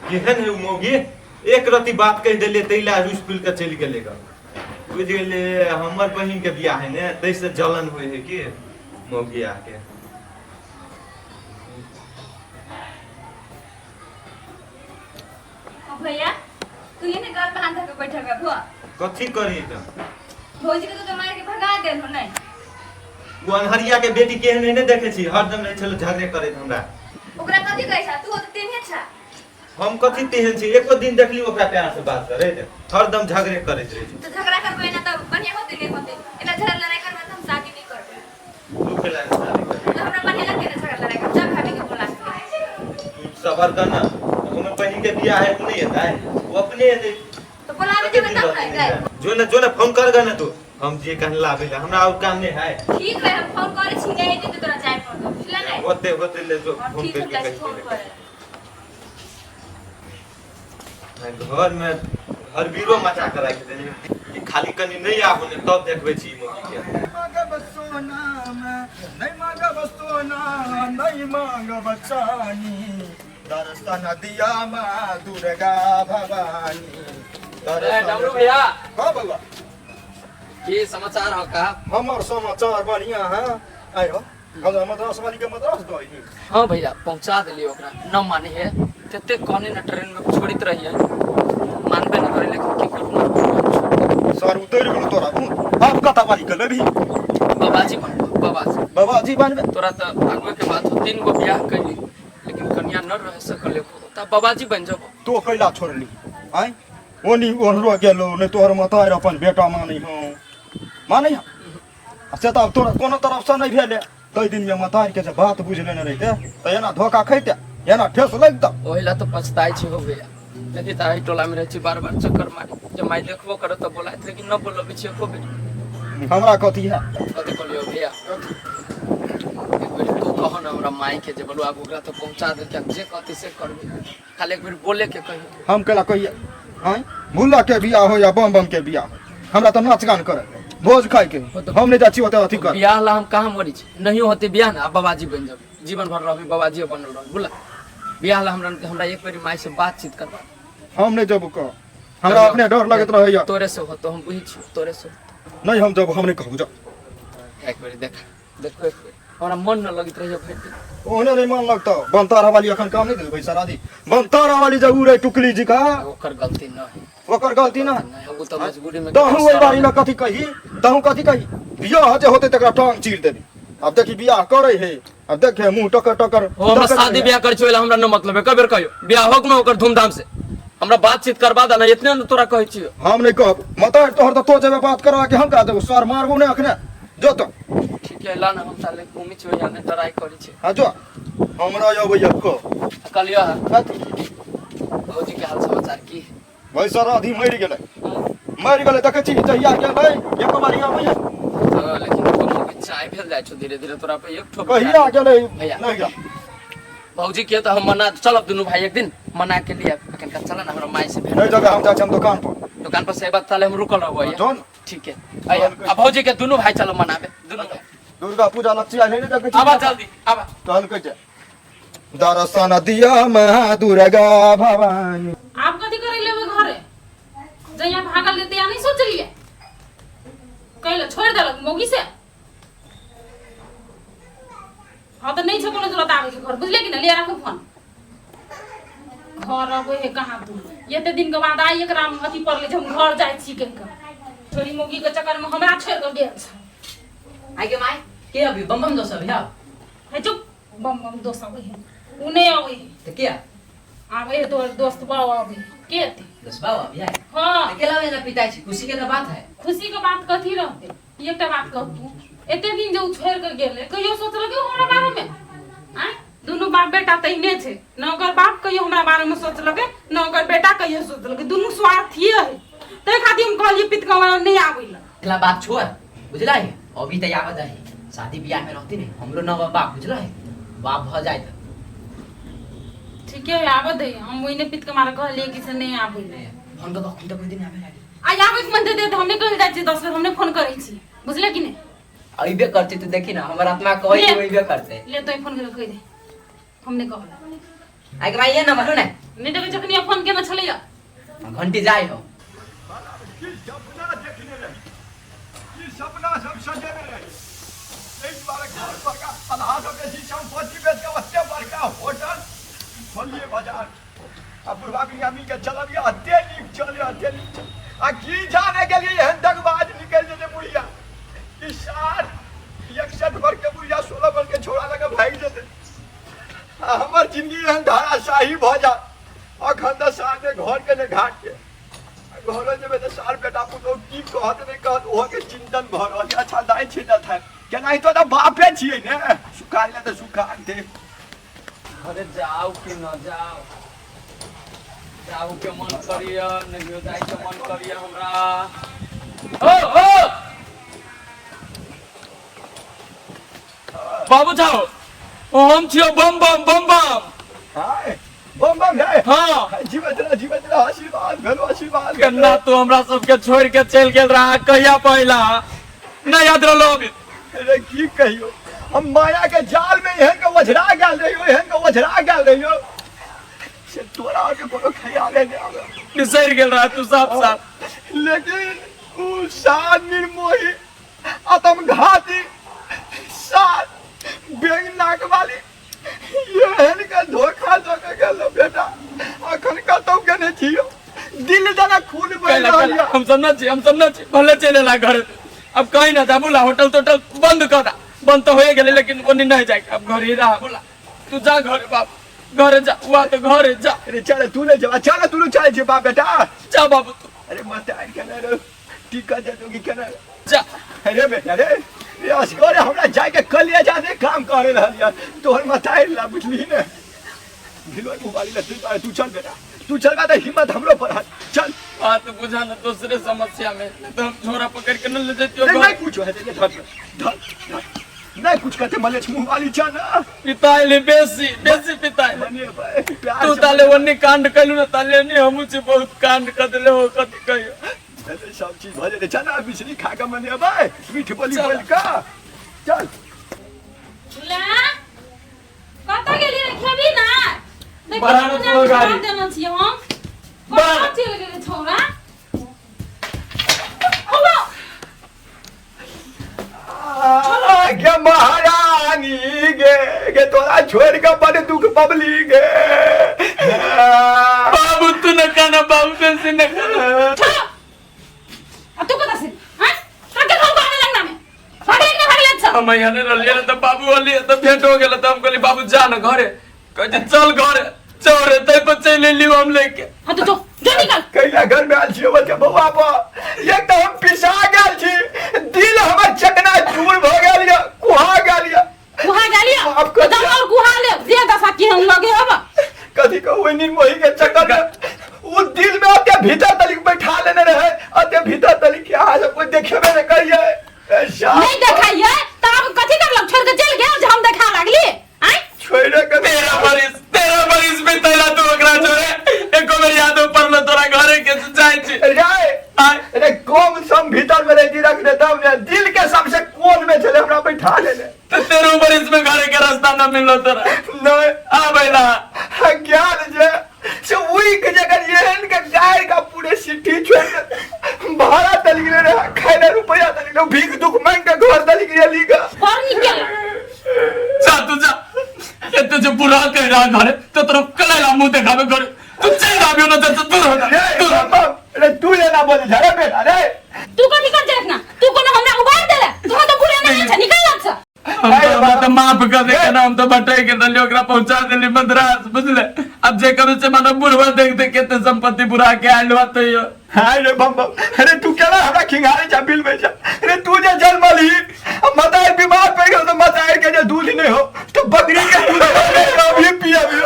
Speaker 5: केहन है उ मौगी, एक रति बात कहि देलियै ताहि लए रुसि फुलि कऽ चलि गेलै ग। बुझि गेलियै, हमर बहिन के बियाह है ने, ताहिसँ जलन होइ है कि मौगी आके।
Speaker 3: भैया, तू ये ने गाल पर हाथ धऽ के बैठल बा भुआ?
Speaker 5: कथी करी तऽ?
Speaker 3: भौजी के तू तो मार के भगा देल हो नहीं?
Speaker 5: ओ अन्हरिया के बेटी केहन है ने, देखै छी हरदम रहै छलै झगड़े करैत हमरा।
Speaker 3: ओकरा कथी कहै छा? तू तऽ तेहने छा।
Speaker 5: हम कथी तेहन छी? एको दिन देखली ओकरा प्यार से बात करैत? हरदम झगड़े करैत रहै छै।
Speaker 3: तो झगड़ा करबै ना तब बढ़िया होते नहीं होते? एना झगड़ा लड़ाई करबै तऽ हम शादी नहीं करबै।
Speaker 5: तू केला शादी कर?
Speaker 3: तो हमरा बढ़िया लगते ना झगड़ा लड़ाई कर, जा भाभी के बोला के।
Speaker 5: तू सबर कर ना, हमर बहिन के बियाह है, उ नहीं हेतै? ओ अपने हेतै।
Speaker 3: तो बोलावे जेबै तब ना गए।
Speaker 5: जो ना जो ना, फोन कर गा ना तू, हम जे कहने लाबे ला, हमरा और काम नहीं है।
Speaker 3: ठीक है, हम फोन करै छी, नहीं एतै तऽ तोरा जाय पड़तौ, बुझला नहीं?
Speaker 5: होते होते ले जो।
Speaker 3: हाँ,
Speaker 5: फोन
Speaker 3: ठीक है,
Speaker 5: करके
Speaker 3: जाइ छी
Speaker 5: कहि
Speaker 3: फोन
Speaker 5: देले।
Speaker 3: करे।
Speaker 5: घर में हरबीरो मचा के राखि देने कि खाली कनी नहीं आबो ने तब देखबै छी ई मौगी के।
Speaker 4: मांगब सोना नहीं मांगब सोना नहीं मांगब चानी, दर्शन दिया माँ दुर्गा भवानी।
Speaker 1: ए, डमरू भैया।
Speaker 4: हाँ बउआ।
Speaker 1: की समाचार हो का?
Speaker 4: हमर समाचार बढ़िया है। आयो हम मद्रास वाली के मद्रास दही।
Speaker 1: हाँ भैया, पहुंचा देलियै ओकरा। न माने है, तते कहने न ट्रेन में छोड़ित रहिए, मानबे न करे, लेकिन की करू ना।
Speaker 4: सर उतरि गेलो तोरा भूत, आब कता वाली के लेबही?
Speaker 1: बाबाजी बनबो बाबाजी।
Speaker 4: बाबाजी बनबे?
Speaker 1: तोरा तऽ आगुए के बात हो, 3 गो बियाह कैली लेकिन कन्या न रह सकल एको, तब बाबाजी बन जबो।
Speaker 4: तो कैला छोड़ली आय? ओनी ओहरो गेलो नहीं, तोहर मतार अपन बेटा मानै हूँ मानै हूँ, आ से तऽ आब तोरा कोनो तरफ से नहीं भेले। ताहि दिन में मतार के जे बात बुझि लेने रहिते तऽ एना धोखा खैते, एना ठेस लगिते?
Speaker 1: ओहि ला तऽ पछताइ छी हो भैया। नहीं तऽ एहि टोला में रहै छी, बार बार चक्कर मारी जे माय देखबो करत तऽ बोलाइत, लेकिन न बोलबै छी एको बेर।
Speaker 4: हमरा कथी है?
Speaker 1: कथी कहलियौ भैया, एक बेर तू कहो ना हमरा माय के जे बोलू आब ओकरा तऽ पहुंचा देलकै, आब जे कहतै से करबै, खाली एक बेर बोले के कहियो।
Speaker 4: हम कैला कहिए आँय? भुल्ला के बियाह हो या बम बम के बियाह हो, हमरा तऽ नाच गान करे भोज खाय के, हम नहीं जाइ छी ओतऽ अथी कर।
Speaker 1: बियाह ला हम कहाँ मरी छी? नहीं होते बियाह ना, आब बाबाजी बनि जेबै, जीवन भर रहबै बाबाजी बनल रहबै। बोला बियाह ला हमरा हमरा एक बेर माय से बातचीत करबा।
Speaker 4: हम नहीं जबू कह, हमरा अपने डर लगैत रहैया।
Speaker 1: तोरे से होतो, हम बुझै छी तोरे से होतो।
Speaker 4: नहीं हम जब हम नहीं कहबो जा।
Speaker 1: एक बेर देख, देखो एक बेर हमरा मन न लगैत रहैया भरि दिन।
Speaker 4: ओहने नहीं मन लगतो। बनतारा वाली अखन काम नहीं देबै सरादी। बनतारा वाली जब उ रहे टुकली जी का,
Speaker 1: ओकर गलती न है।
Speaker 4: ओकर गलती ना।
Speaker 1: नहीं, हम तो मजबूरी में।
Speaker 4: तहु ओहि बारी में कथी कही, तहु कथी कही? बियाह जे होते तकरा टांग चीर देबी। अब देखी बियाह करे है, अब देखे मुंह टकर टकर।
Speaker 1: ओ हमरा शादी बियाह कर छी हमरा न मतलब है। कबेर कहियो बियाह होक न ओकर धूमधाम से हमरा बातचीत करबा दे ना, इतने न तोरा कहै छियो।
Speaker 4: हम नहीं कहब मत तोहर त तो जेबे बात करवा के हम कह देबो सर मारबो ने अखने जो तो।
Speaker 1: ठीक है ला ना, हम साले घूमी छियो या ने ट्राई करै छी।
Speaker 4: हां जो हमरा अबैया को
Speaker 1: कहलियो हां
Speaker 4: कथी
Speaker 1: भौजी के हाल समाचार की?
Speaker 4: भाई सर आधी मरि गेलै, मरि गेलै देखै छी जहिया गेलै एक बारी अबैया।
Speaker 1: लेकिन तो चाय भेल जाइ छौ धीरे धीरे तोरा पे एक ठोप
Speaker 4: कहिया गेलै
Speaker 1: भैया।
Speaker 4: नहीं गेल।
Speaker 1: भौजी के तो हम मना चलब दुनू भाई एक दिन मना के लिए अखन का चल ना हमरा माई से भेंट।
Speaker 4: नहीं जगह हम जाइ छी हम दुकान पर।
Speaker 1: दुकान पर से बात ताले हम रुकल रहबो।
Speaker 4: जोन
Speaker 1: ठीक है आया। आ भौजी के दुनू भाई चलो मनाबे दुनू भाई।
Speaker 4: दुर्गा पूजा लक्ष्य आइले ने देखै छी।
Speaker 1: आबा जल्दी आबा।
Speaker 4: कहलकै जे दर्शन दिया महा दुर्गा भवानी।
Speaker 2: आप कथी करे लेबै घरे? जहिया भागल लेते या नहीं सोचलिए कहले छोड़ देलक मौगी से। हाँ तो नहीं छे कोनो जरूरत आवे के घर, बुझले कि ना? ले राखू फोन। घर अबै है कहाँ तू? एते दिन के बाद आई एकरा अथी पड़ले जे हम घर जाइ छी कहि के। छोरी मौगी के चक्कर में हमरा छोड़ के गेल छै।
Speaker 6: आइ के my के अभी बम बम दोस अभी आउ?
Speaker 2: हे चुप, बम बम दोस अबै है उ नहीं अबै है।
Speaker 6: त के
Speaker 2: आबै है? तोहर दोस्त बाऊ अबै है। के एते
Speaker 6: दोस्त बाऊ अभी आइ?
Speaker 2: हाँ।
Speaker 6: के लावे ना पिताई छी, खुशी के त बात है।
Speaker 2: खुशी के बात कथी रहते? एकटा बात कहू तू, एते दिन जे उ छोड़ के गेलै कहियो सोचलक हमरा बारे में? आँय दुनू बाप बेटा तहिने छै, न ओकर बाप कहियो हमरा बारे में सोचलकै न ओकर बेटा कहियो सोचलकै, दुनू स्वार्थीये है। ताहि खातिर हम कहलियै पितकवा नहीं आबै लए।
Speaker 6: एकला बात छोड़ बुझला है, अभी त आवत है शादी बियाह में रहती नहीं हमरो न बाप बुझला है, बाप भ जाए त
Speaker 2: ठीके है आवत है। हम ओहिने पितकवा कहलियै कि से नहीं आबै लए।
Speaker 6: फोन कऽ कखन त कोई दिन आबे लागी।
Speaker 2: आइ आबै के मन दे हमने कहल जाइ छियै 10 बेर हमने फोन करै छी, बुझले कि नहीं?
Speaker 6: अइबे करते तो देखी ना हमर आत्मा कहै
Speaker 2: ले।
Speaker 6: अइबे करते।
Speaker 2: ले तो फोन करके कहि दे हमने कहल।
Speaker 6: आइ के भाई ये नंबर हो ना?
Speaker 2: नहीं देखै जखनी फोन केने छलैया
Speaker 6: घंटी जाय हो।
Speaker 4: की सपना देखने रही, की सपना सब सजेने रही। एहि दुआरे घर बड़का आधा से बेसी संपत्ति बेच के ओते बड़का होटल खोलिए बाजार आ बुढ़वा मियाँ मिल के चलबिए अते नीक चले अते नीक चले। आ की जाने गेलिए एहन दगबाज निकलि जेतै बुढ़िया कि सार 61 वर्ष के बुढ़िया 16 वर्ष के छोड़ा लऽ के भागि जेतै आ हमर जिंदगी एहन धाराशाही भऽ जायत। अखन तऽ सार ने घर के ने घाट के, घरो जेबै तऽ सार बेटा पुतोहु की कहत नहि कहत ओहो के चिंतन भऽ रहल छै। अच्छा दाइ छै तऽ थाक केनाहितो तऽ बापे छियै ने, सुखा ले तऽ सुखा दे।
Speaker 1: अरे जाओ कि न जाओ, जाओ के मन करिया नहीं जाए के मन करिया हमरा। ओ ओ बाबू जाओ, ओ हम छियो बम बम बम बम।
Speaker 4: हाय बम बम है।
Speaker 1: हाँ
Speaker 4: जीवत रह जीवत रह, आशीर्वाद भेलो आशीर्वाद।
Speaker 1: कन्ना तू हमरा सबके छोड़ के चल गेल रहा कहिया पहिला नहीं याद रहलो अभी।
Speaker 4: अरे की कहियो, हम माया के जाल में एहन के ओझरा गेल रहियो, एहन के ओझरा गेल रहियो से तोरा आर के कोनो ख्याले नहीं आवे।
Speaker 1: बिसरि गेल रहा तू साफ साफ।
Speaker 4: लेकिन उ सार निर्मोही आत्मघाती सार बेंग नाक वाली एहन के धोखा दऽ के गेल बेटा, अखन कतौ के नहि छियो, दिल जना खून बहि रहल यऽ।
Speaker 1: हम सब न छी, हम सब न छी, भले चलि एला घर, अब कहीं ना जा बोला, होटल तोटल बंद कर दा, बंद तो होए गेलै लेकिन ओनी नहीं जाए, अब घर ही रहा बोला, तू जा घर बाप, घर जा, हुआ तो घर जा।
Speaker 4: अरे चल तू नहीं जा, चल तू चल जे बाप बेटा,
Speaker 1: जा बाबू तू।
Speaker 4: अरे मत आइ के ना रे, टिकट दे दोगी के ना
Speaker 1: जा।
Speaker 4: अरे बेटा रे, रे असगरे हमरा जाय के कलिया जा दे काम करे रहल यार, तोहर मताई ला बुझली ने भिलो मोबाइल ला तू, तू चल बेटा, तू चल बा त हिम्मत हमरो पर है, चल।
Speaker 1: बात बुझा न दूसरे समस्या में, नहीं तो हम छोरा पकड़ के न ले जतियो।
Speaker 4: नहीं, नहीं कुछ है, धर धर धर, नहीं कुछ कहते मले मुंह वाली चल ना।
Speaker 1: पिताई ले बेसी बेसी पिताई ले।
Speaker 4: मने भाई, प्यार
Speaker 1: तू
Speaker 4: से
Speaker 1: ताले वन्नी कांड कइलू ना, ताले नहीं हमू से बहुत कांड कर देले हो, कथी कहियो।
Speaker 4: अरे सब चीज भ जेतै, चल ना बिजली खा के मने भाई, मीठ बोली
Speaker 1: चल।
Speaker 4: बोल का चल।
Speaker 2: ले कतऽ गेली रे, खेबी ना? देखी
Speaker 1: बड़ा
Speaker 2: पूजा
Speaker 1: न
Speaker 2: के
Speaker 1: गाड़ी।
Speaker 2: जवाब देने छियै हम।
Speaker 1: बड़ा।
Speaker 2: कतऽ चलि गेलै छौड़ा? हौवा!
Speaker 4: गे तोरा छोड़ के बड़ दुख पबली गे।
Speaker 1: बाबू तू न काना बाबू बेसी न काना।
Speaker 2: छोड़ो आ तू कतऽ से हैं तोरा के घर आवे लगना में भागे कि नहीं भागले छ?
Speaker 1: हम यहाँ नहीं रहलियै ने तऽ बाबू अलियै तऽ भेंट हो गेल तऽ हम कहलियै बाबू जा ने घरे, कहै छै चल घरे चौरे तै पर चलि एलियै हम लेके।
Speaker 2: हाँ तो जो जो निकल।
Speaker 4: कैला घर में आयल छियै बच्चा बौआ पर, एक तऽ हम पिसा गेल छी, दिल हमर चकना चूर भऽ गेल यऽ, कुहा गेल यऽ।
Speaker 2: गुहा गेलियै
Speaker 4: माफ कर
Speaker 2: जाओ और गुहा ले दे दशा की हम लगे हब।
Speaker 4: कथी कहू ओहि निर्मोही के चक्कर में ओ दिल में अते भीतर तलिक बैठा लेने रहे, अते भीतर तलिक के अहाँ सब कोई देखेबे नहि करियै। ए, साफ
Speaker 2: नहीं देखाइए त अब कथी करलक छोड़ के चल गेल जे हम देखा लागली आय
Speaker 4: छोड़े के
Speaker 1: 13 बरिस 13 बरिस बितैला तू ओकरा जोरे एको बेर याद पड़लो तोरा घरे के जाइ छी?
Speaker 4: रे
Speaker 1: आय
Speaker 4: अरे कम सम भीतर में रहती रख दे तब ने, दिल के सबसे कोन में छले हमरा बैठा लेने।
Speaker 1: तऽ 13 बरिस में घरे के रास्ता न मिललो तोरा?
Speaker 4: नहीं।
Speaker 1: आबै ना।
Speaker 4: ज्ञान जे से उइक जगह एहन के गाय का पूरे सिटी छोड़ के भाड़ा तल गेले रहे, खाए ला रुपया तल गेले, भीख दुख मांग के घर तल गेली गा।
Speaker 2: बड़ नीक केलक।
Speaker 1: जा तू जा, एते जे बुरा कह रहा घरे तो तोरा कलेला मुंह देखाबे घरे, तू चल आबियो ना तो दूर हो जा,
Speaker 4: रे
Speaker 1: दूर हो।
Speaker 4: बाप, रे तू लेना बोले जा रे बेटा रे।
Speaker 2: तू कथी कर देखना तू कोनो हमरा उबार देले? तू तो बुरे नहीं छ, निकल लग छ।
Speaker 1: हम तो हमरा तो माफ कर दे के ना, हम तो बटे के देली ओकरा पहुंचा देली मद्रास, बुझले? अब जे करू से मानो बुढ़वा देख देख के ते संपत्ति बुरा के आइल बा तो यो।
Speaker 4: हाय रे बम बम, अरे तू केना हमरा खिंगारे जा बिल में जा? अरे तू जे जन्मलही मतार बीमार पड़ गेल तो मतार के जे दूध नहीं हो तो बकरी के दूध अभी पिया भी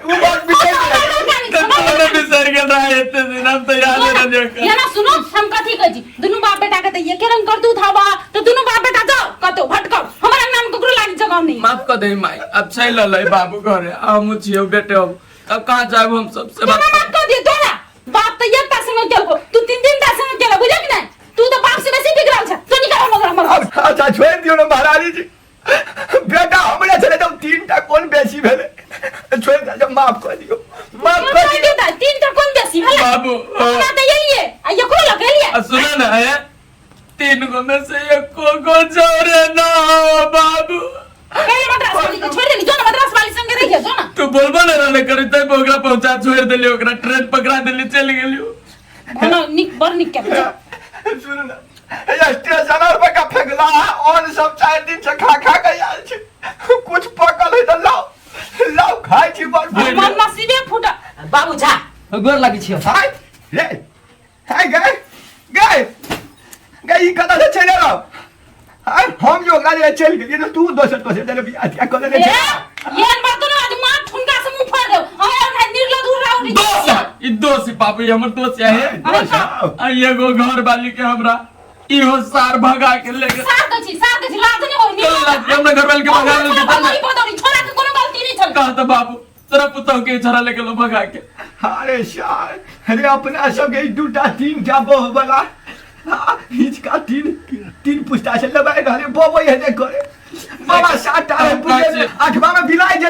Speaker 4: उ बात बिसर गेल।
Speaker 1: तो तू ने बिसर गेल रहा एते दिन, हम तो याद नहीं रहियो।
Speaker 2: ये ना सुनो, हम कथी कहै छी, दुनू बाप बेटा के त एके रंग कर दूध हवा तो दुनू बाप बेटा जाओ कतौ भटकौ, हमरा नाम ककरो लागी जगह नहीं।
Speaker 1: माफ कर दे माई, अब चल अलै बाबू घरे, हम छियौ बेटे, अब तब कहाँ जाब हम सबसे
Speaker 2: केना माफ कर दिए तोरा? बाप त एकटा संगे केलको, तू तीन तीन टा संगे केला, बुझल कि नहीं? तू तो बाप से बेसी बिगड़ल छ, तो निकल हमर हमर।
Speaker 4: अब अच्छा छोड़ दियो ना महारानी जी, बेटा हमरे छले जब तीन टा कोन बेसी भेले, छोड़ दे, जब माफ कर दियो, माफ कर दियो।
Speaker 2: तीन टा कोन बेसी भेलै?
Speaker 1: बाबू
Speaker 2: हमरा त एलिए आ एकरो लग एलिए।
Speaker 1: आ सुन ना है, तीन गो में से एको गो जोरे ना हो बाबू।
Speaker 2: पहले मद्रास वाली के छोड़ देली, जो ना मद्रास वाली संगे रहिए जो ना।
Speaker 1: तू बोलबो ना रहले करी तब ओकरा पहुंचा छोड़ देली, ओकरा ट्रेन पकड़ा देली, चल गेली।
Speaker 2: भला निक बड़ निक के
Speaker 4: सुन ना, ये स्टेशन पर का फेंकला ऑन सब 4 दिन से खा खा के आयल छी, कुछ पकल है तो लाओ लाओ खाइ छी बड़।
Speaker 2: मन नसीबे फूटा।
Speaker 6: बाबू झा गोर लागै छियौ।
Speaker 4: हाय रे हाय, गए गए गए, ई कतऽ से चलि एलौ? आय हम जे ओकरा जे चलि गेलियै तऽ तू दोसर दोसर जगह बियाह तियाह कऽ लेने
Speaker 2: ए
Speaker 4: छै।
Speaker 2: एहन बात न आज मार ठुनका से मुंह फाड़ देब। अहे भाई निर्लज उड़ रहा।
Speaker 1: दोस्त है ई, दोस्त है बाबू, ई हमर दोस्त है।
Speaker 4: दोस्त है।
Speaker 1: आ एगो घर वाली के हमरा इहो सार भगा के ले गेल।
Speaker 2: सार दै छी, सार दै छी, लाज नहीं होई?
Speaker 1: चल लाज, हमरा घर वाली के भगा लेलकै तब ने।
Speaker 2: बदौरी छोरा के कोनो गलती नहीं छल।
Speaker 1: कह तऽ बाबू, तोरा पुतहु के ई छोरा ले गेलो भगा के।
Speaker 4: अरे यार, अरे अपना सबके ई दूटा तीन टा बहु वाला हिचका तीन तीन पुस्ता से लबाइ रहले बबई है जे करे बाबा सात टा है पुजे आठवा में बिलाई जे।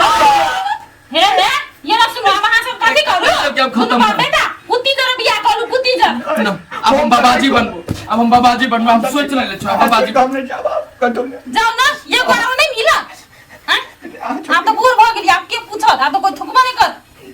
Speaker 2: हे हे, ये ना सुनो, अब अहाँ सब कथी करू?
Speaker 1: सब के अब खत्म
Speaker 2: दुनू बाप
Speaker 1: करू।
Speaker 2: बेटा कुत्ती जर बियाह करू, कुत्ती जर।
Speaker 1: ना, अब हम बाबाजी बनबो, अब हम बाबाजी बनबो, हम सोच लेले छौ बाबाजी।
Speaker 4: हम नहीं जाब कतौ नहीं।
Speaker 2: जाओ ना, ये गोरा नहीं मिला हैं? आब तऽ बूढ़ भऽ गेली, आब के पूछत? आब तऽ कोई थुकबो नहि कर।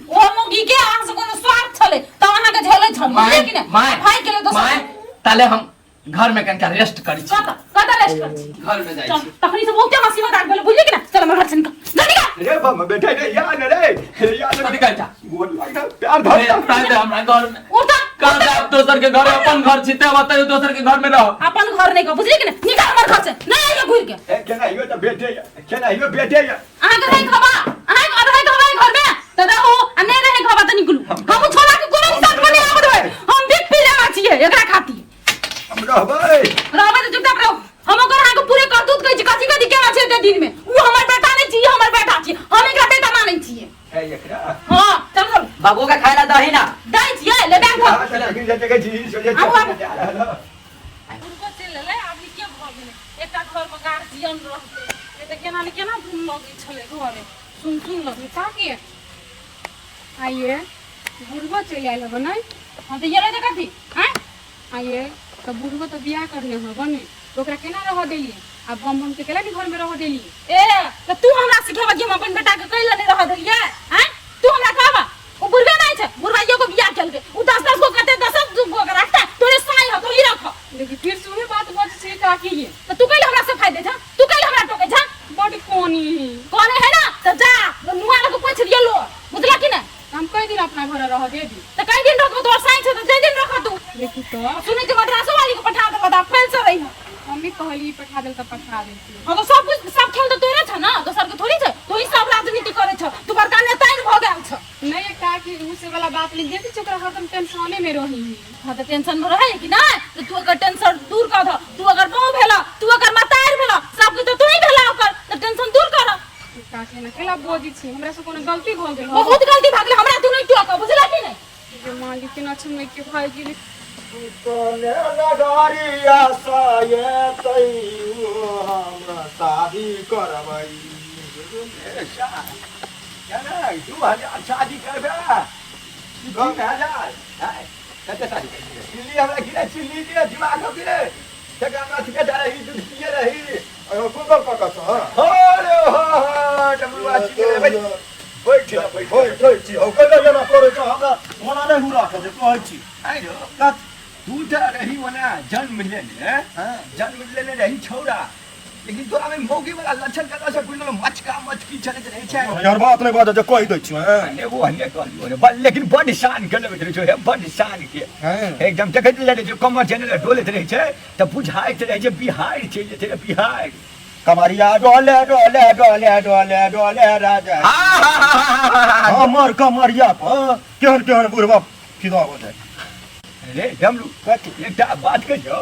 Speaker 2: ओ मौगी के अहाँ से कोनो स्वार्थ छलै तऽ अहाँ के झेलै छल, बुझलियै कि नहि?
Speaker 1: माय
Speaker 2: भागि गेलै दोसर।
Speaker 1: माय, ताले हम घर में कनिका रेस्ट करी छी।
Speaker 2: कतऽ कतऽ रेस्ट करै छी?
Speaker 1: घर में जाइ
Speaker 2: चल
Speaker 1: छी।
Speaker 2: तखनी से बहुते हंसी मजाक भेलै, बुझलियै कि नहि? चल हमर घर से निकल, जा निकल।
Speaker 4: रे बाबा बेटा रे या न रे रे या न
Speaker 1: कथी कहै छा?
Speaker 4: गोर लागल प्यार धर।
Speaker 1: रे, दे हमरा घर में।
Speaker 2: उठ।
Speaker 1: कहाँ जाब दोसर के घर? अपन घर छी ते बताइयो, दोसर के घर में रहो।
Speaker 2: अपन घर नहि कह, बुझलियै कि नहि? निकल हमर घर से, नहि आइयो घुरि के।
Speaker 4: ए केना हियो त बेटे या, केना हियो बेटे या।
Speaker 2: अहाँके रहै खबा, अहाँके रहै खबा घर में तऽ रहू आ नहि रहै खबा तऽ निकलू। हम छोड़ा के कोनो हिसाब पर नहि आबऽ देबै। हम बिक पी लेना छियै एकरा खातिर।
Speaker 4: हम रहबै।
Speaker 2: रहबै तऽ चुपचाप रहू। हम ओकर अहाँके पूरे करतूत कहै छी, कथी कथी केना छै एते दिन में। ओ हमर बेटा नहि छी, ई हमर बेटा छी, हम एकरा बेटा मानै छियै।
Speaker 4: ए एकरा।
Speaker 2: हँ, चल चल।
Speaker 6: बाबू के खाय ला दही ना।
Speaker 2: दै छियै, ले बैग
Speaker 4: हां चल अखन जे देखै छी सोचे।
Speaker 2: आबू, आबू।
Speaker 4: जा रहल हँ।
Speaker 2: हुनको चलि एलै, आब नीके भऽ गेलै। एकटा घरमे गार्जियन रहतै, नहि तऽ केना ने केना धुन लगै छलै, घरे सुन सुन लगै
Speaker 7: काकी आइए बुढ़बो चलि आयल हबो नहि?
Speaker 2: हँ तऽ एलै तऽ कथी आँय?
Speaker 7: आइए तऽ बुढ़बो तऽ बियाह करने हबो ने, तऽ ओकरा केना रहऽ देलियै? आ बम बम के केला नहीं घर में रह देली?
Speaker 2: ए त तू हमरा सिखेबा कि हम अपन बेटा के कैला नहीं रह देलियै? हैं, तू हमरा कहबा? उ बुढ़बे नहीं छै, बुढ़बाइयो को बियाह केलकै, उ 10-10 गो कते 10 गो के रखता, तोरे साई ह तो ही रख।
Speaker 7: देखी फिर से उहे बात बज छै काकी ये।
Speaker 2: त तू कैला हमरा सफाई दे छ? तू कैला हमरा टोके छ?
Speaker 7: बड कोनी है।
Speaker 2: कोने है ना त जा नुआ लग पोछ लियो लो, बुझला कि ना?
Speaker 7: हम कई दिन अपना घर रह दे दी।
Speaker 2: त कई दिन रखो, तोर साई छै त जे दिन रखो तू।
Speaker 7: देखी तो
Speaker 2: सुनै छै मद्रासो वाली के पठा देबो त फैल से रही।
Speaker 7: मम्मी कहली पठा देल त पठा देती।
Speaker 2: हां तो सब कुछ सब खेल त तोरे छ ना, दोसर के थोड़ी छ। तू ही सब राजनीति करे छ, तू बड़का नेता भ गेल छ।
Speaker 7: नहीं काकी उ से वाला बात नहीं देखी छ, ओकरा हरदम टेंशने में रही।
Speaker 2: हां त टेंशन में रहे कि ना? त तू अगर टेंशन दूर कर द, तू अगर बहु भेला, तू अगर मतार भेला, सब कुछ त तू ही भेला ओकर, त टेंशन दूर कर।
Speaker 7: काकी ना केला बोजी छी, हमरा से कोनो गलती भ गेल?
Speaker 2: बहुत गलती भ गेल, हमरा तू नहीं टोक, बुझला कि नहीं?
Speaker 7: जे मालिक केना छै के भाई गेली।
Speaker 4: कोने नगरिया साये तैयो हम शादी करबै।
Speaker 8: 2000 शादी करबै, 2000 कते शादी करबै? चिल्ली हमरा गिरे, चिल्ली गिरे दिमाग हो गिरे, तकरा हमरा ठिकेदार रही, दूध पिए रही।
Speaker 4: अयो कुंदर काका छ।
Speaker 8: हो रे हो हो डमरुआ चिल्ली बैठ बैठ
Speaker 4: बैठ बैठ छी। हो कैला एना करै छ? हमरा मना नहि हुरा के जे कहै छी।
Speaker 8: आइ रो तू तऽ रही ओना जन्म लेने, जन्म लेने रही छौड़ा, लेकिन तोरा में मौगी वाला लक्षण कतऽ से बुझल? मचका मचकी चलैत रहै छै।
Speaker 4: यार बात नहि बाजऽ जे कहि दै छी।
Speaker 8: ने वो हने कहलियो रे, लेकिन बड शान के लगैत रहै छै, बड शान के एकदम देखैत रहै छै, कमर जेना डोलैत रहै छै तऽ बुझाइत रहै छै बिहार चलि जेतै रे बिहार।
Speaker 4: कमरिया डोले डोले डोले डोले डोले राजा, हमर कमरिया पर केहन केहन बुढ़बा फिदा हो जाए
Speaker 8: रे। डमरू एकटा बात कहियौ,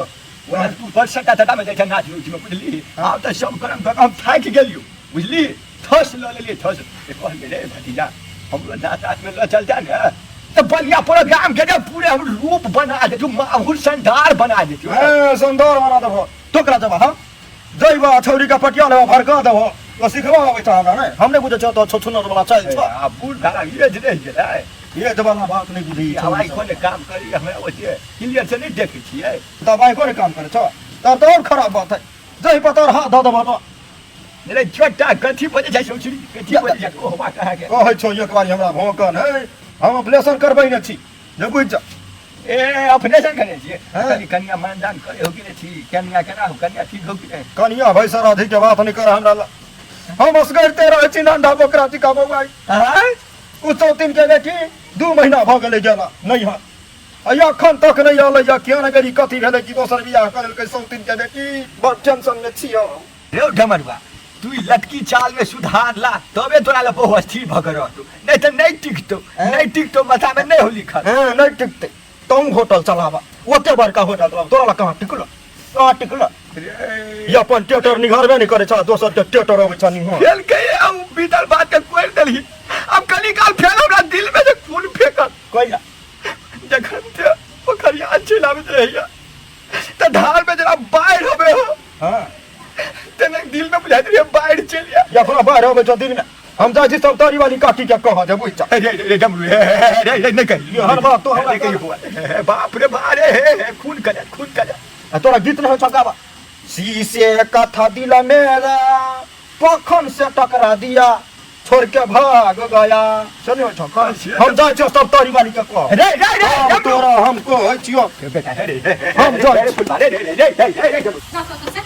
Speaker 8: ओना तू बड़ सट्टा तट्टा में जाइ छै नाच नूच में, बुझली? आब तऽ सब करम कऽ हम थाकि गेलियौ, बुझली? थस लऽ लेलियै थस। कहलियै रे भतीजा हमरो नाच नाच में लऽ चल जा ने तऽ बढ़िया प्रोग्राम के पूरे हम रूप बना देतू, माहौल शानदार बना देतू।
Speaker 4: शानदार बना देबो तोकरा जब हम जइबा छौरी के पटिया लेबा भड़का देबो तो सिखबा आबै छ हमरा। नहि हम नहि बुझै छियै तो छुछुनर वाला चालि छ।
Speaker 8: आ बूढ़ भाड़ा ये जे रहि गेलै,
Speaker 4: ये जमाना बात नहि बुझै।
Speaker 8: हवाई कोन काम करी हमरा ओते क्लियर से नहि देखै छियै।
Speaker 4: दबाई कोन काम करै छ? तब तऽ और खराब बात है, जहि पतर हाथ धऽ देबो तो
Speaker 8: रे छोटा कथी बजै छै सौसरी, कथी बजै छै कोहबा कहाँ के
Speaker 4: कहै छौ? एक बारी हमरा भौंकन है, हम ऑपरेशन करबै ने छी जे बुझि जा।
Speaker 8: ए ऑपरेशन करै छियै? कनि कनिया मानदान करे हो कि नहि छी? कनिया केना हो? कनिया ठीक हो कि नहि?
Speaker 4: कनिया भाई सर अधिक के बात नहि कर हमरा ला। हम असगरते रहै छी नंडा बोकरा चिका बौआई। उ चौतीन के बेटी 2 महीना भऽ गेलै गेला नैहर, आ एखन तक नहि एलै। या किया ने गेली, कथी भेलै कि दोसर बियाह करेलकै सौतीन के बेटी? बड़ टेंशन में छी हम।
Speaker 8: रे डमरुआ तू ई लटकी चाल में सुधार ला तबे तोरा लए बहु स्थिर भऽ के रहतौ, नहि तऽ नहि टिकतौ, नहि टिकतौ, माथा में नहि हो लिखल।
Speaker 4: हँ नहि टिकतै, तहूँ होटल चलाबा, ओते बड़का होटल चलाबा, तोरा लए कहाँ टिकल, कहाँ टिकल? ई अपन टेटर निघरबे नहि करै छ, दोसर के टेटर अबै छ निघर।
Speaker 8: फेल के आ उ बीतल बात के कोरि देलही, अब कनी काल फेल हमरा दिल में जे खून फेकल।
Speaker 4: कैला?
Speaker 8: जखन ते पोखरिया चलि आबैत रहैया तऽ धार में जेना बाढ़ि अबै हो,
Speaker 4: हँ
Speaker 8: तेना दिल में बुझाइत रहैया बाढ़ि चलि आयल।
Speaker 4: या अपना बाढ़ि अबै छ दिन में, हम जाइ छी सब तरी वाली काकी के कह जे बुझि जा।
Speaker 8: रे रे डमरू हे रे रे नहि कही
Speaker 4: हर बात तो हमरा
Speaker 8: नहि कही बौआ। हे बाप रे बा रे, हे हे खून कजा, खून कजा।
Speaker 4: आ तोरा गीत नहि होइ छौ गाबा? शीशे का था दिल मेरा पखन से टकरा दिया छोड़ के भाग गया, से नहि होइ छौ? हम जाइ छियौ सब तरी वाली के कह।
Speaker 8: रे रे रे
Speaker 4: हम तोरा हम कहै छियौ।
Speaker 8: बेटा रे रे,
Speaker 4: हम जाइ छी।
Speaker 8: रे रे रे रे रे
Speaker 7: जा कतऽ से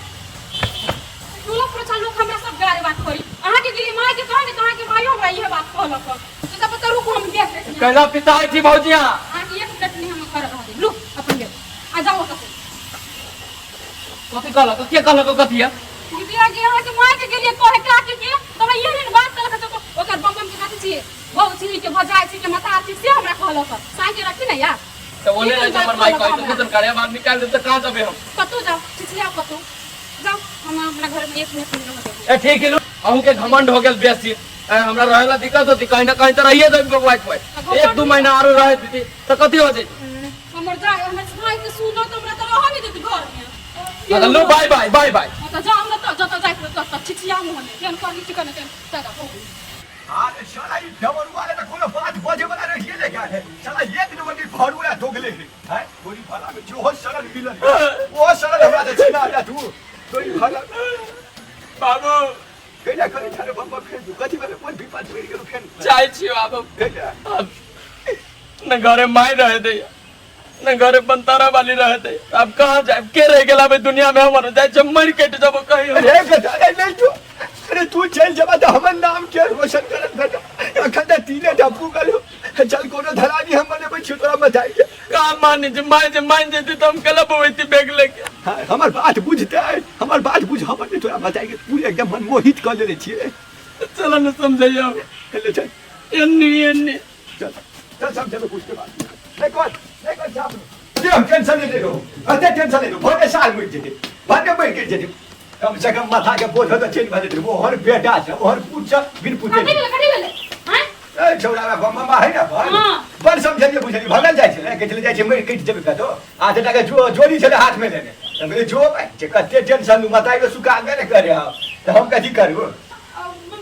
Speaker 7: टोला पर लोक हमरा सब गारे बात करी। अहाँके गेली माय के कहे ने तऽ अहाँके मायो हमरा इहे बात कहलक। तऽ पता रुकू हम देख लै छी।
Speaker 1: कैला पिता छी भौजिया?
Speaker 7: अहाँके 1 मिनट नहि हम घर रह देब। लू अपन गेल आ जाओ ओतऽ से।
Speaker 1: कथी कहलक? के कहलक कथी है?
Speaker 7: दीदी आगे अहाँके माय के गेलियै कहे काकी के तऽ हमरा इहे बात कहलक। तऽ ओकर बम बम के कथी छियै बहु छी के भजाय छी के मतार छी से हमरा कहलक। साँझ के रखी ने यार।
Speaker 1: तऽ ओने रहै छै हमर माय कहै तऽ कैसन कार्य बात निकालि देब तऽ कहाँ जेबै हम?
Speaker 7: कतौ जाओ, चिचियाओ कतौ जाओ, हम अपना घर में 1 मिनट नहीं रह देब।
Speaker 1: ए ठीक है, अहूँ के घमंड हो गेल बेसी। हमरा रहे ला दिक्कत होती, कहीं ना कहीं तो रहिए जाबे बबुआ के। 1-2 महीना आरो रहे दीदी तऽ कथी हो जाई?
Speaker 7: हमर जाय हमर भाई के सुनो तऽ हमरा तऽ रह नहीं देती घर में।
Speaker 1: हाँ, लो बाय बाय बाय बाय।
Speaker 7: तऽ जाओ हमरा तऽ जतऽ जाय ततऽ चिचिया मुँह में केहन करनी चिकन केहन दादा हो।
Speaker 8: अरे साला ई डमरुआ ले तऽ कोनो बात बजे वाला रहिए ले गया है। साला एक नंबर के भरुआ दोगले है। हैं गोरी भला में जो हो सरल मिलल वो सरल हमरा से छीना जा तू। तोरी भाला
Speaker 1: बाबू
Speaker 8: कैला करै छले बम बम फेर कथी भेलै कोन विपद पड़ि गेल फेर
Speaker 1: जाइ छियो आब हम।
Speaker 8: कैला
Speaker 1: आब न घरे माय रहे दे न घरे बनतारा वाली रहे दे अब कहाँ जाए के रह गेल अब दुनिया में हमर जाए छै मर कटि जबो कहीं हम।
Speaker 8: अरे बेटा अरे नहीं तू अरे तू चल जबा तऽ हमर नाम के रोशन करत बेटा अखन तऽ तीने टा पुगल हो चल कोनो धरानी हम बनेबै छी तोरा मचाइ के
Speaker 1: कहाँ माने जे माय जे मान जेती तऽ हम कल बबैती बैग लेके
Speaker 8: हाँ, हमर बात बुझते हमर बात बुझ हमर नहीं तोरा मचाइ के पूरे एकदम मनमोहित कऽ लेने छियै
Speaker 1: चल न समझैया
Speaker 8: ले चल
Speaker 1: एन्नी एन्नी
Speaker 8: चल चल समझेबै कुछ के बात नहीं कर नहीं कर साहब ये हम टेंशन नहीं ले रहो अते टेंशन ले लो भले साल मरि जेतै भले मरि गेल जेतै कम से कम माथा के बोझ तऽ चलि भऽ जेतै ओहर बेटा छै ओहर पूत छै बिन पूते
Speaker 7: कथी भेलै कथी भेलै आँय
Speaker 8: ए छौड़ा बम बम है ना बड़
Speaker 7: हाँ।
Speaker 8: बड़ समझलिए बुझलिए भगल जाइ छलै कहै छलै जाइ छै मरि कटि जेबै कतौ आठ टाका जो जोड़ी छलै हाथ में लेने तऽ कहलियै जो भाइ जे कते टेंशन लू माथा के सुखा के ने करे हम तऽ हम कथी करू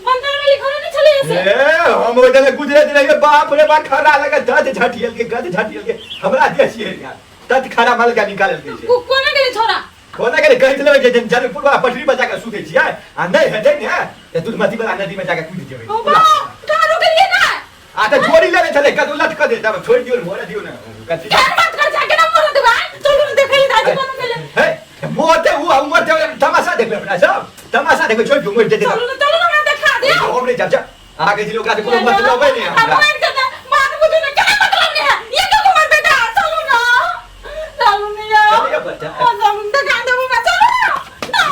Speaker 7: बंदर वाली घरे नहीं छलै से
Speaker 8: ए हम ओहि दने गुजरैत रहियै बाप रे बाप खड़ा लगे दत झटियल के गद झटियल के हमरा देसिए यार तत खड़ा माल के निकालल के छै
Speaker 7: कोना गेलै छोरा
Speaker 8: कोना के कहैत लेबै जे जनकपुर वाला पटरी पर जाके सुतै छियै आ नहि हेतै ने तऽ दूधमती वाला नदी में जाके कूदि जेबै
Speaker 7: ओ बा कहाँ रुकलियै ना
Speaker 8: आ तऽ जोड़ी लेने छलै कतौ लटकऽ दे तब छोड़ि दियौ मोरे दियौ ने कथी
Speaker 7: केहन बात कर छै केना मरत बा चलू ने देखै लए जाइ कोनो गेलै
Speaker 8: हे मोते उ मोते तमाशा देखबै अपना सब तमाशा देखबै छोड़ि दियौ मरि जेतै
Speaker 7: चलू ने चलू ने हमरा देखा दे
Speaker 8: हम नहि जाब जा अहाँके जे ओकरा से कोनो मतलब नहि हमरा
Speaker 7: मरि जेतै बात बुझू ने केना मतलब नहीं है ये क्यों हमर बेटा चलू ना चलू ने यार
Speaker 8: चलिए बच्चा।
Speaker 7: हम देखा देबो मैं चलू ना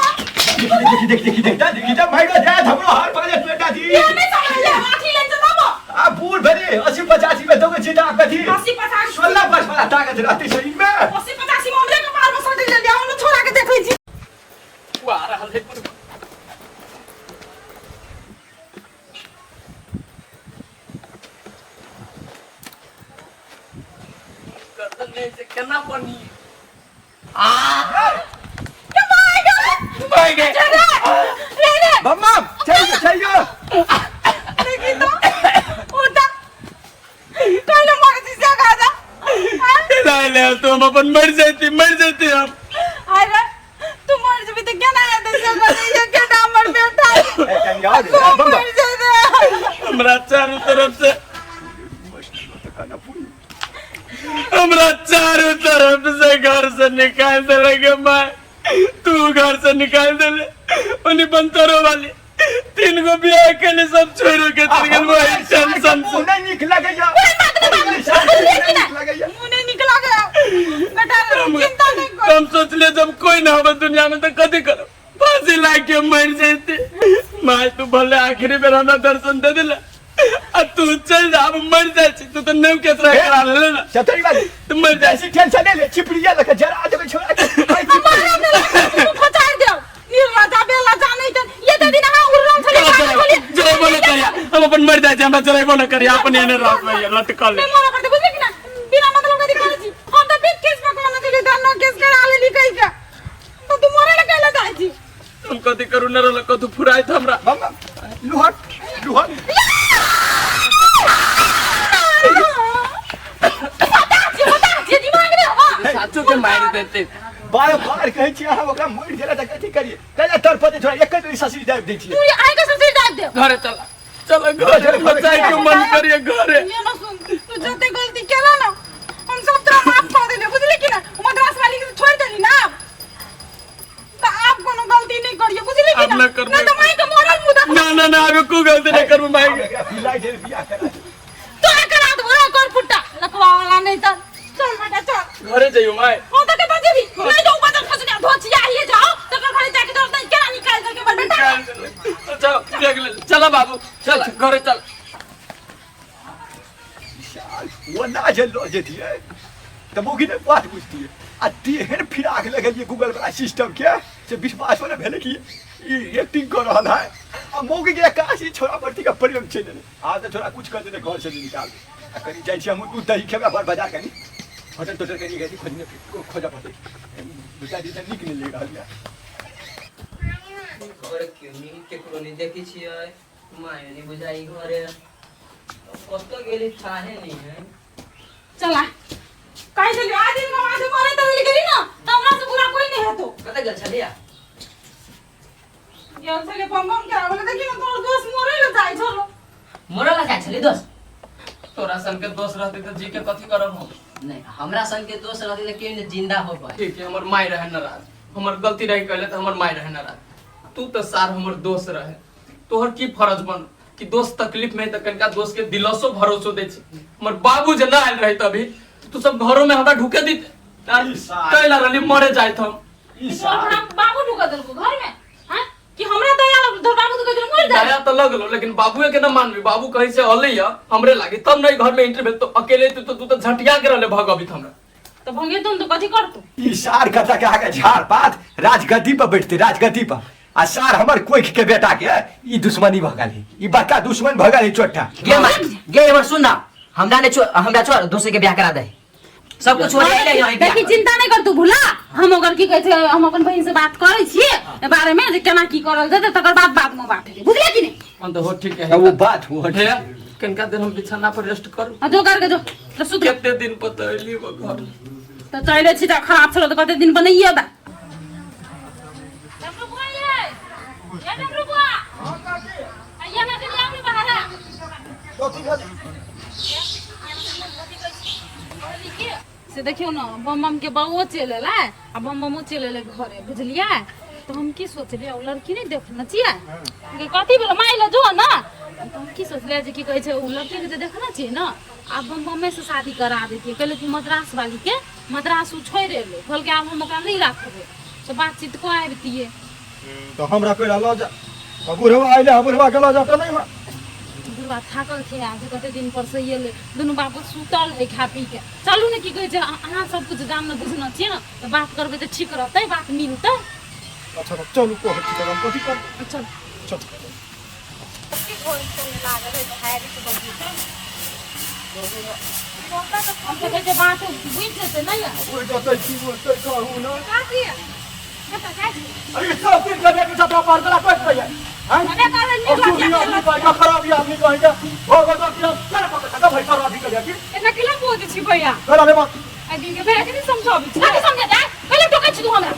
Speaker 8: देखी देखी देखी देखी देखी देखी माइरो जात हमरो हार पकड़े बेटा जी
Speaker 7: ये नहीं चलू ले आखी ले चलबो
Speaker 8: आ बूढ़ भेले 80 85 में दोगे छी ताकत थी
Speaker 7: 80 85
Speaker 8: 16 वर्ष वाला ताकत रहते शरीर में
Speaker 7: 80 85 में हमरे कपार में सट गेल जाओ ने छोरा के देखै छी
Speaker 1: आ रहल है कुछ गर्दन में से केना बनी आ my गे
Speaker 7: रे रे
Speaker 8: बम्मा चल चल
Speaker 7: देखी तो उठा कहले मर जी से गाजा
Speaker 1: नहीं ले तो हम अपन मर जाती मर जाती हम
Speaker 7: अरे तू मर जबी तो केना हेतै से कहै ये केना हमर बेटा
Speaker 8: ए कनिया
Speaker 7: तू
Speaker 8: बम्मा
Speaker 7: मर जेतै
Speaker 1: हमरा चारों तरफ से हमरा चारों तरफ से घर से निकाल देले के माँ तू घर से निकाल देले उन्हीं बंतरों वाली तीन गो बियाह के लिए सब छोड़ो के चल गेल वही टेंशन से
Speaker 8: नहीं नीक लगैया
Speaker 7: मुँह नहीं निकला गया बेटा चिंता नहीं कर
Speaker 1: हम सोचलिए जब कोई ना होबे दुनिया में तो कथी करो फांसी लाग के मर जैते माय तू भले आखिरी बेर हमरा दर्शन दे दिले आ तू चल जा अब मर जाइ छी तू तो नव केसरा करा लेले ना
Speaker 8: सतरी बात
Speaker 1: तू मर जाइ
Speaker 8: ऐसी टेंशन ले ले चिपड़िया लके जरा देबै छोड़ा के
Speaker 7: हमारा मेरा तू फचार दे निर्लजा बेलजा नहीं तो ये तो दिन अहाँ उड़ल छलियै कान छलियै
Speaker 1: जरेबो न करिया हम अपन मर जाइ छी हमरा जरेबो न करिया अपन एने रहबै लटकल
Speaker 7: नहीं मरा पड़ते बुझली कि ना बिना मतलब के करै छी हम तऽ बीच केस पर कहने छलियै धनो केस करा लेली कहि के तो तू मरे ले कहले जाइ छी
Speaker 1: हम कथी करू न रहल कथू फुराइत हमरा
Speaker 8: बम्मा लुहट लुहट
Speaker 7: बता छी बता छी दिमाग नहीं हवा
Speaker 1: साचो के मारि देते
Speaker 8: बार बार कहै छी अहाँ ओकरा मरि गेला तऽ कथी करियै कैला तड़पते छोड़ा एक बेर ससुरी दाबि दै छियै
Speaker 7: तू ये आइ के ससुर दाब दे
Speaker 1: घरे चल चल घरे बचाइ के मन करिए घरे
Speaker 7: ये ना सुन तू जते गलती केला ना हम सब तोरा माफ कर देले बुझली कि ना मद्रास वाली के छोड़ देली ना त आप कोनो गलती नहीं करियो बुझली कि
Speaker 1: अब
Speaker 7: ना
Speaker 1: ना करबै।
Speaker 7: ना तो माई के मोरल मुदा
Speaker 1: ना ना ना आबे को गलती नहीं करबो माई के
Speaker 8: बिलाई जे बियाह करा दे।
Speaker 7: तोरा करा दबो रे कर पुट्टा लखवा वाला नहीं त चल बेटा चल
Speaker 1: घरे जइयो माई
Speaker 7: हो त के बजेबी नहीं तो ऊपर खसने धोचिया ही जाओ तकर घरे जाके तोर त केना निकाल करके बड़ बेटा
Speaker 1: चल देख ले चल बाबू चल घरे चल
Speaker 8: ओना जे लऽ जैतियै तऽ मौगी ने बात बुझतियै आ तेहन फिराक लगलियै गूगल वाला सिस्टम के से विश्वासो ने भेलै कि ई एक्टिंग कऽ रहल है आ मौगी के एकासी छोड़ा प्रति के प्रेम चलि एलै आब तऽ छोड़ा कुछ कर देने घर से निकाल आ कनि जाइ छी हम दूध दही खेबै बड़ बाजार कनि होटल तोटल कनि गेली खोजने खोजऽ पड़तै दू चारि दिन तऽ नीक नहि लागि रहल यऽ
Speaker 6: घर क्यों नहीं केकरो नहीं देखै छियै माय नहीं बुझाई घरे कतऽ गेली थाहे नहीं है
Speaker 7: चला काहे चली आज दिन आज मरे त गेली ना त हमरा से बुरा कोई नहीं हेतो
Speaker 6: कतऽ गेल छलियै
Speaker 2: गेल छलै बम बम के आबे देखी ना तोर दोस्त मरे ले जाइ छलो।
Speaker 6: मरल ला जाइ छलै दोस्त?
Speaker 1: तोरा सन के दोस्त रहते तो जी के कथी करब हम?
Speaker 6: नहीं, हमरा संग के दोस्त रहते त केओ ने जिंदा हो पाए।
Speaker 1: ठीक है, हमर माय रहे नाराज, हमर गलती रहे कहले तो हमर माय रहे नाराज। तू तो सार हमर दोस्त रहे, तोहर की फर्ज बन कि दोस्त तकलीफ में त कनिका दोस्त के दिलसो भरोसो दे छी। हमर बाबू जे ना आयल रहे तभी तू सब घरों में हमरा ढुके दीते, कैला रहली मरे जाइत हम।
Speaker 8: ई
Speaker 2: तोर
Speaker 8: सार
Speaker 2: बाबू ढुका देलको घर में? हां, कि हमरा दया लगलो? तोर बाबू तो कहै मर जाए।
Speaker 1: दया तो लगलो, लेकिन बाबूए के ना मानबी। बाबू कहीं से अले या हमरे लागी तब नहीं घर में एंट्री भेल, तो अकेले तू तो तू तो झटिया के रहले भगबित हमरा।
Speaker 2: तो भंगे तुम तो कथी करतो?
Speaker 8: ई सार कथा के आगे झाड़ पात राजगद्दी पर बैठते, राजगद्दी पर। आ सार हमर कोख के बेटा के ई दुश्मनी भऽ गेल, ई बड़का दुश्मन भऽ गेल चोट्टा।
Speaker 6: गे मार गे, एमहर सुन ना, हमरा ने छोड़, हमरा छोड़, दोसर के बियाह करा दे, सब कुछ छोड़ ले यहीं बियाह।
Speaker 2: देखी, चिंता नहीं कर तू भुला, हम ओकर की कहै छै, हम अपन बहिन से बात करै छियै ए बारे में जे केना की करल जेतै, तकर बाद बाद में बात हेतै, बुझलियै कि नहि?
Speaker 1: हम तो हो ठीक है,
Speaker 8: वो बात हो।
Speaker 1: हे, कनिका देर हम बिछाना पर रेस्ट करू।
Speaker 2: आ जो करके जो तो सुत।
Speaker 1: कते दिन पर तो अयली वो घर।
Speaker 2: तऽ चले छी तऽ खराब छलो तऽ कते दिन बनैये बा। डमरू बुआ ये, ये डमरू बुआ, आइए ना, चलिए आओ बाहर। से देखियौ ने, बम बम के बउओ चलि एलै आ बम बमो चलि एलै घरे, बुझलियै? तऽ हम की सोचलियै, ओ लड़की नहि देखने छियै कि कथी भेलो माय लए जो ने, तऽ हम की सोचलियै जे की कहै छै, ओ लड़कीके जे देखने छियै ने, आब बम बमे से शादी करा दैतियै। कहलियै कि मद्रास वालीके, मद्रास ओ छोड़ि एलै, कहलकै आब हम ओकरा नहि राखबै, तऽ बातचीत कऽ आबितियै।
Speaker 4: तो हमरा कोई लऽ जा, बुढ़वा अइले, बुढ़वा के लऽ जा तऽ नहीं।
Speaker 2: बुढ़वा थाकल छै आज, कते दिन पर से एलै, दुनू बाबू सुतल है खा पी के। चलू ने, की कहै छै, अहाँ सब कुछ जानने बुझने छियै ने, तऽ बात करबै तऽ ठीक रहतै, बात मिलतै।
Speaker 4: अच्छा तऽ चलू, कहै छी तऽ हम कथी करबै?
Speaker 2: चल।
Speaker 4: चल।
Speaker 2: हम तऽ कहै छै बात बुझि जेतै नहि?
Speaker 4: ओहि जतै की बोलतै कहू ने।
Speaker 7: काकी, कतऽ जाइ छी?
Speaker 4: अरे सब दिन के बेटी सब पर करा कट गई है। हैं?
Speaker 7: हमे कहै
Speaker 4: और
Speaker 7: नीक
Speaker 4: तू भी आदमी कहे का खराब आदमी कहे के हो गो तो किया चल पकड़ का भाई खराब ही करिया की।
Speaker 7: एना केला बोलै छी भैया?
Speaker 4: करा ले बात।
Speaker 7: आ दिन के भैया के नहीं समझाबै छी।
Speaker 2: कथी समझे जाय? पहिले टोकै छी तू हमरा,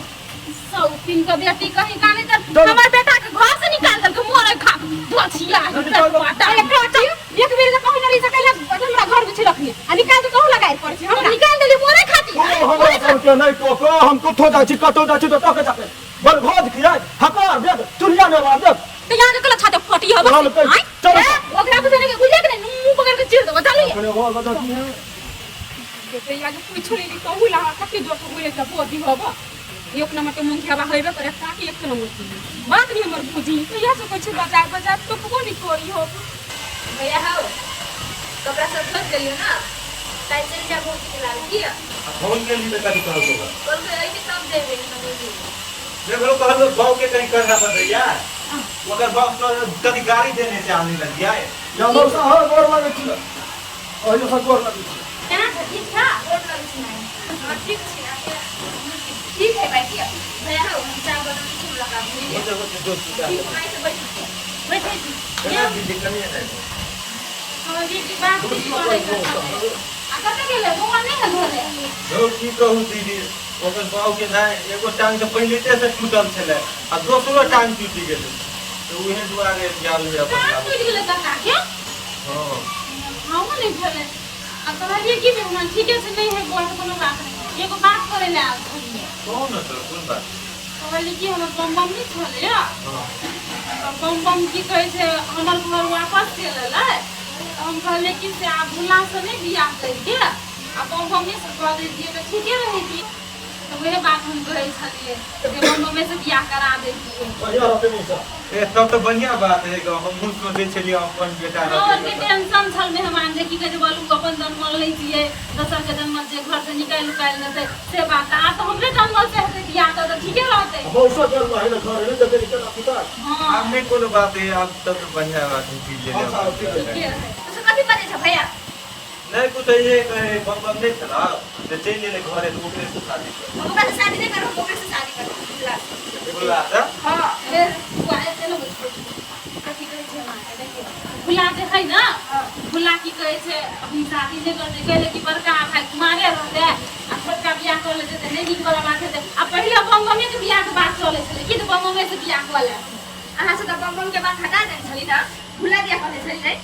Speaker 2: सौ तीन के बेटी कहीं का नहीं
Speaker 4: चल।
Speaker 2: तर हमर बेटा के घर से निकाल देलकै, मोरे खा दोछिया।
Speaker 7: अरे काकी, एक बेर जे कहै रही से कैला हमरा घर में छी रखने आ निकाल के कहू लगाइ पड़ै छै हमरा?
Speaker 2: निकाल देली मोरे खाती।
Speaker 4: तू हमरा सब के नहीं टोको, हम कुथो जाइ छी, कतौ जाइ छी तो टोके जाके बल भोज खियाइ हकार दे चुनिया ने मार दे।
Speaker 7: तऽ यहाँ के कला छाते फटी हब।
Speaker 4: चल, चल, चल।
Speaker 7: ए, ओकरा बुझे नहीं, बुझे के नहीं, मुंह पकड़ के चीर देबो, चलू।
Speaker 4: अपने हो गो की है?
Speaker 7: देखे यहाँ के पूछो लेली कहू ला कते जोर से बोले त बोदी हब। एक नंबर के मुंह हेबे करे काकी, एक नंबर की बात नहीं हमर बुझी तो यहाँ से कुछ बजा बजा तो को नहीं कोरी हो।
Speaker 3: भैया हो, कपड़ा सब धो गेलियो ना? काल्हि चलि जा भौजी के लाल की।
Speaker 5: फोन के लिए कथी कहलको बा?
Speaker 3: कहलकै अइके तब देबै भौजी।
Speaker 5: देखलो, कहलो बाऊ के कहीं करना पड़े यार, ओकर बाप तो कथी गाड़ी देने से आने लग गया है।
Speaker 4: या मौसा हो, गोर लागै छी, अहियो से गोर लागै छी।
Speaker 3: केना छै, ठीक छा? गोर लगै छी माय। हँ, ठीक छी, ठीक है भाई। की भैया हो, हम चाय बनबै छी, हमरा काम बुझलियै?
Speaker 5: होते होते दोस्त।
Speaker 3: ठीक, माय से बैठ
Speaker 2: बैठै छी।
Speaker 5: केना दीदी कनी है?
Speaker 2: कहलियै कि बात की करै के छलै? आ कतऽ गेलै बौआ? नहि है घरे?
Speaker 5: यौ, की कहू दीदी, ओकर बाऊ के नहि एगो टांग तऽ पहिलेते से टूटल छलै आ दोसरो टांग टूटि गेलै, तऽ उहे दुआरे गेल है अपन
Speaker 2: टांग
Speaker 5: बाबू।
Speaker 2: टूटि गेलै काका के?
Speaker 5: हँ।
Speaker 2: हाँ, नहि भेलै। आ कहलियै कि मेहमान, ठीके छै, नहि है बौआ के कोनो बात नहि, एगो बात करै लए आयल छलियै।
Speaker 5: कहू ने तऽ, कोन बात?
Speaker 2: कहलियै कि हमर बम बम नहि छलै?
Speaker 5: हँ।
Speaker 2: तऽ बम बम की कहै छै, हमर घर वापस चलि एलै, तऽ हम कहलियै कि से आब भुलासँ नहि बियाह करिके आ बम बमे से कऽ दैतियै तऽ ठीके रहितियै। तऽ वएह बात हम कहै छलियै जे बम बमे से बियाह करा दैतियै।
Speaker 4: बढ़िया रहतै मौसा।
Speaker 5: ए, तब तऽ बढ़िया बात है गो, हमहूँ सोचै छलियै अपन बेटा
Speaker 2: और के
Speaker 5: रहतै।
Speaker 2: टेंशन छल मेहमान जे की कहै छै, बोलू अपन जन्मल नहि छियै, दोसर के जन्मल छियै, घर से निकालि उकालि देतै से बात। आब तऽ हमरे जन्मल से हेतै बियाह तऽ ठीके रहतै।
Speaker 4: मौसा जन्म है घर है जते केना पुता।
Speaker 2: हँ।
Speaker 5: आब नहि कोनो बात है, आब तब तऽ बढ़िया बात है की ले।
Speaker 4: अच्छा, ठीक है।
Speaker 2: ठीके रहै।
Speaker 3: तू सब कथी बजै छ भैया?
Speaker 5: नहि कुछ, ये कहे बम बम नहि छला तऽ चलि एलै घरे, तऽ ओकरे से शादी कर।
Speaker 3: हम ओकरा से शादी नहि करब, हम ओकरे से शादी करब, बुझला?
Speaker 5: बोला तऽ।
Speaker 3: हँ।
Speaker 2: ए, बुआ, एते ने बुझबै। कथी कहै छै अहाँके, देखियौ, भुला जे है ने, भुला की कहै छै, अभी शादी नहि करतै। कहले कि बड़का भाई कुमारे रहतै आ छोटका बियाह कऽ लेतै तऽ नहि नीक वाला बात हेतै। आ पहिले बम बमे के बियाह के बात चलै छलै कि तऽ बम बमे से बियाह कऽ ले।
Speaker 3: अहाँ से तऽ बम बम के बात हटा देने छली ना, भुला दिया कहने छली नहीं।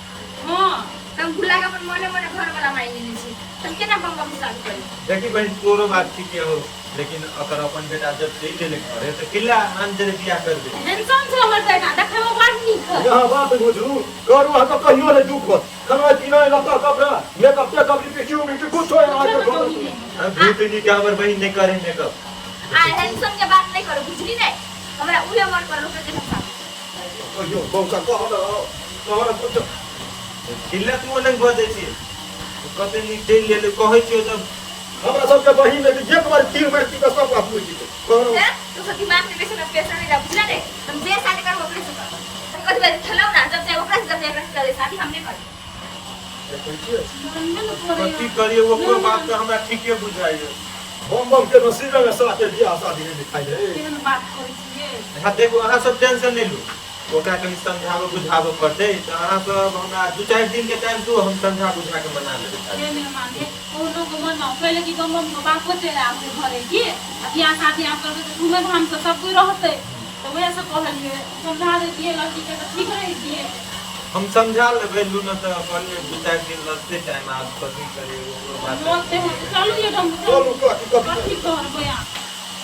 Speaker 2: हां।
Speaker 3: तऽ हम भुला के अपन मने मने घर वाला मानि लेने छी, तऽ हम केना बम बम से शादी करी?
Speaker 5: देखी बहिन, तोरो बात ठीक हो, लेकिन अकर अपन बेटा जब चलि गेलै घरे तऽ किला आन जरे बियाह कर दे।
Speaker 2: हैंडसम छै हमर बेटा, देखै में बड़ नीक है।
Speaker 4: यहाँ बात बुझू करू, अहाँ तऽ कहियो नहि दुख होत। खाना पीना लत्ता कपड़ा मेकअप तेकअप लिपस्टिक उपिस्टिक कुछो यहाँ के घर।
Speaker 5: हम झूठ नहीं के हमर बहिन नहीं करे मेकअप।
Speaker 3: आ हैंडसम के बात नहीं करू, बुझली नहीं? हमरा उहे मन करल ओकरे जैसन शादी।
Speaker 4: कहियो बौका कह न, कह न कुछो।
Speaker 5: किला तू ओनंग बजै छी, कते नीक चलि गेलै कहै छियौ जब।
Speaker 4: हमरा सबके बहिन है कि एक बार तीर मारि के सब बात बुझि जेतै। कह न।
Speaker 3: हैं? तू सब दिमाग में बेसी पैसा नहीं जा, बुझला नहीं? हम जे शादी करब ओकरे से करब। हम कथी बात खेलौ ना, जब चाहे ओकरा से, जब चाहे एकरा से करे, शादी हम नहीं करब।
Speaker 4: देखै छियै?
Speaker 2: मानबे न करैया।
Speaker 5: कथी करियै, ओकरो बात तऽ हमरा ठीके बुझाइए।
Speaker 4: बम बम के नसीब में साथे बियाह शादी नहीं लिखाइ रे।
Speaker 2: केहन बात करै छियै?
Speaker 5: हाँ देखू, अहाँ सब टेंशन नहीं लू, ओकरा कनि समझाबऽ बुझाबऽ पड़तै, तऽ अहाँ सब हमरा 2-4 दिन के टाइम दू, हम समझा बुझा के मना लेबै।
Speaker 2: हे मेहमान हे, कोनो के मनाउ पहिले कि बम बम के बापो चलि आबतै घरे की, आ बियाह शादी आब करबै तऽ धूमे धाम से सब कोइ रहतै, तऽ वएह से कहलियै समझा दैतियै लड़की के तऽ ठीक रहितियै।
Speaker 5: हम समझा लेबै, लू न तऽ कहलियै 2-4 दिन लगतै टाइम, आब कथी करियै ओकरो बात।
Speaker 2: बोलते हैं चलू ये डम
Speaker 4: चलू कथी कथी
Speaker 2: कथी करबै आब?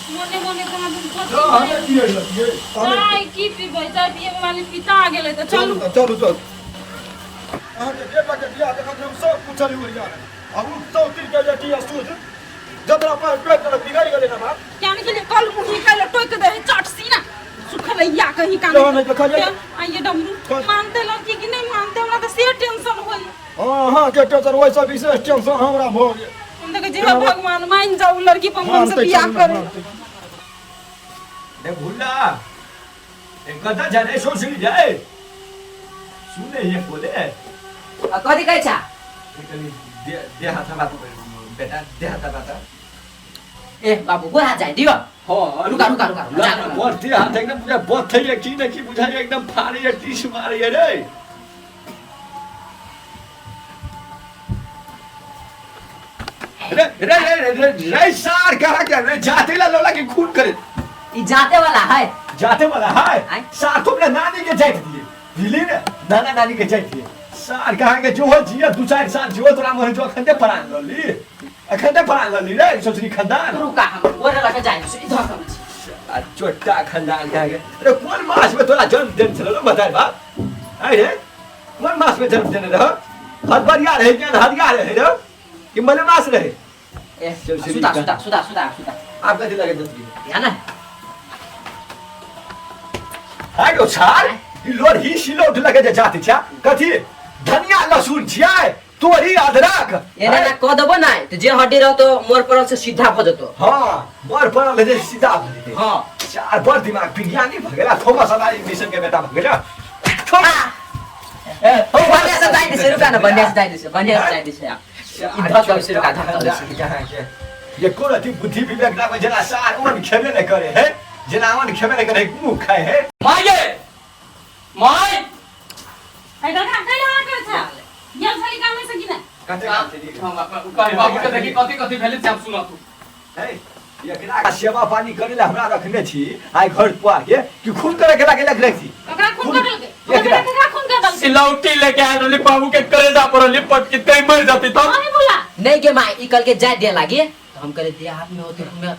Speaker 2: मने मने कहाँ दिन कथी
Speaker 4: जा हमे पियै लतियै।
Speaker 2: चाय की पीबै? चाय पियै वाली पिता गेलै तऽ चलू।
Speaker 4: चलू चलू। अहाँके बेटा के बियाह देखत हम सब पूछल ओरिया आ उ चौतीर के बेटी आ सूझ जतरा पर पेट तरफ बिगड़ि गेलै ना बाप।
Speaker 2: क्या निकले कल मुही कल टोक दे चट सीना सुखलैया कहीं कान।
Speaker 4: जाओ नहीं देखलियै।
Speaker 2: आइए डमरू, मानते लड़की कि नहीं मानते? हमरा तऽ से टेंशन होई।
Speaker 4: हाँ हाँ के टेंशन, ओहिसँ विशेष टेंशन हमरा भऽ गेल।
Speaker 2: हम तऽ कहै छी, हे भगवान मान जाउ लड़की पर मन से बियाह करे।
Speaker 8: रे भुल्ला, ए कतऽ जाने सोचली जाए सुने ये बोले।
Speaker 6: आ कथी कहै छा?
Speaker 8: कनि दे दे हाथ बात बेटा, दे हाथ बात।
Speaker 6: ए बाबू, गोर हाथ जाय दियो।
Speaker 8: हाँ।
Speaker 6: रुका रुका रुका रुका।
Speaker 8: बथे हाथ एकदम बुझा बथे ये की न की बुझाइ एकदम फाड़े ये टीस मारे ये रे। रे रे रे रे रे सार कहाँ के रे जाते ला लोला के खून करे।
Speaker 6: ई जाते वाला है।
Speaker 8: जाते वाला है।
Speaker 6: आय।
Speaker 8: सार तो अपने नानी के जाइत दिए बुझली ने, नाना नानी के जाइत दिए। सार कहाँ के जो हो जिया 2-4 साल जो तोरा मोह जो अखन ते परान लली, अखन ते परान लली रे सोचनी खानदान।
Speaker 6: रुका हम गोर लगा जाय छी इधर कम छी।
Speaker 8: आ चोटा खानदान कहाँ के रे, कोन मास में तोरा जन्म देने छलो बताए बाप? आय रे कोन मास में जन्म देने रह? हदबरिया रहे कि हदिया रहे रे कि मलेमास रहे?
Speaker 6: ए
Speaker 8: चल, चल,
Speaker 6: सुता
Speaker 8: सुता।
Speaker 6: सुता सुता सुता सुता।
Speaker 8: आप कथी लगे जतरी
Speaker 6: या ना।
Speaker 8: आय गो छार ई लोरही सिलौट लगे जे जाति छा कथी धनिया लहसुन छियै तोरी अदरक।
Speaker 6: एना ना कह देबो ना तो जे हड्डी रहतो मोर परल से सीधा भ जतो।
Speaker 8: हाँ मोर परल जे सीधा भ जेतै।
Speaker 6: हाँ।
Speaker 8: चार बड़ दिमाग विज्ञानी भ गेला, थॉमस अल्वा एडिसन के बेटा भ गेला।
Speaker 6: ए ओ बढ़िया से जाय दे, रुका ना, बढ़िया से जाय दे, बढ़िया से जाय दे। ई धक दे, रुका, धक दे।
Speaker 8: ये कोन अथी बुद्धि विवेक ना जेना सार ओन खेबे नहि करे है, जेना ओन खेबे नहि करे मुँह खाए है।
Speaker 1: माय गे my.
Speaker 2: ए काका, कैला हल्ला करै छा? गेल छली कामे से कि नहि?
Speaker 8: कते काम छै दीदी?
Speaker 1: हम अपन कहे बाबू के देखी कथी कथी भेलै से हम सुनऽ तू।
Speaker 8: हे एकरा सेवा पानी करे ला हमरा रखने छी आइ घर पुआ के कि खून करे के लागे रखने छी?
Speaker 2: ककरा खून कर देलकै?
Speaker 8: एकरा।
Speaker 2: ककरा ककरा खून कर देलकै?
Speaker 1: सिलौटी लेके आयल रहली बाबू के कलेजा पर लिपट के तै मर जाती तब।
Speaker 2: अरे बोला।
Speaker 6: नहीं के माय, ई कल के जाय दे लागे तो हम करे दे हाथ में होते हमें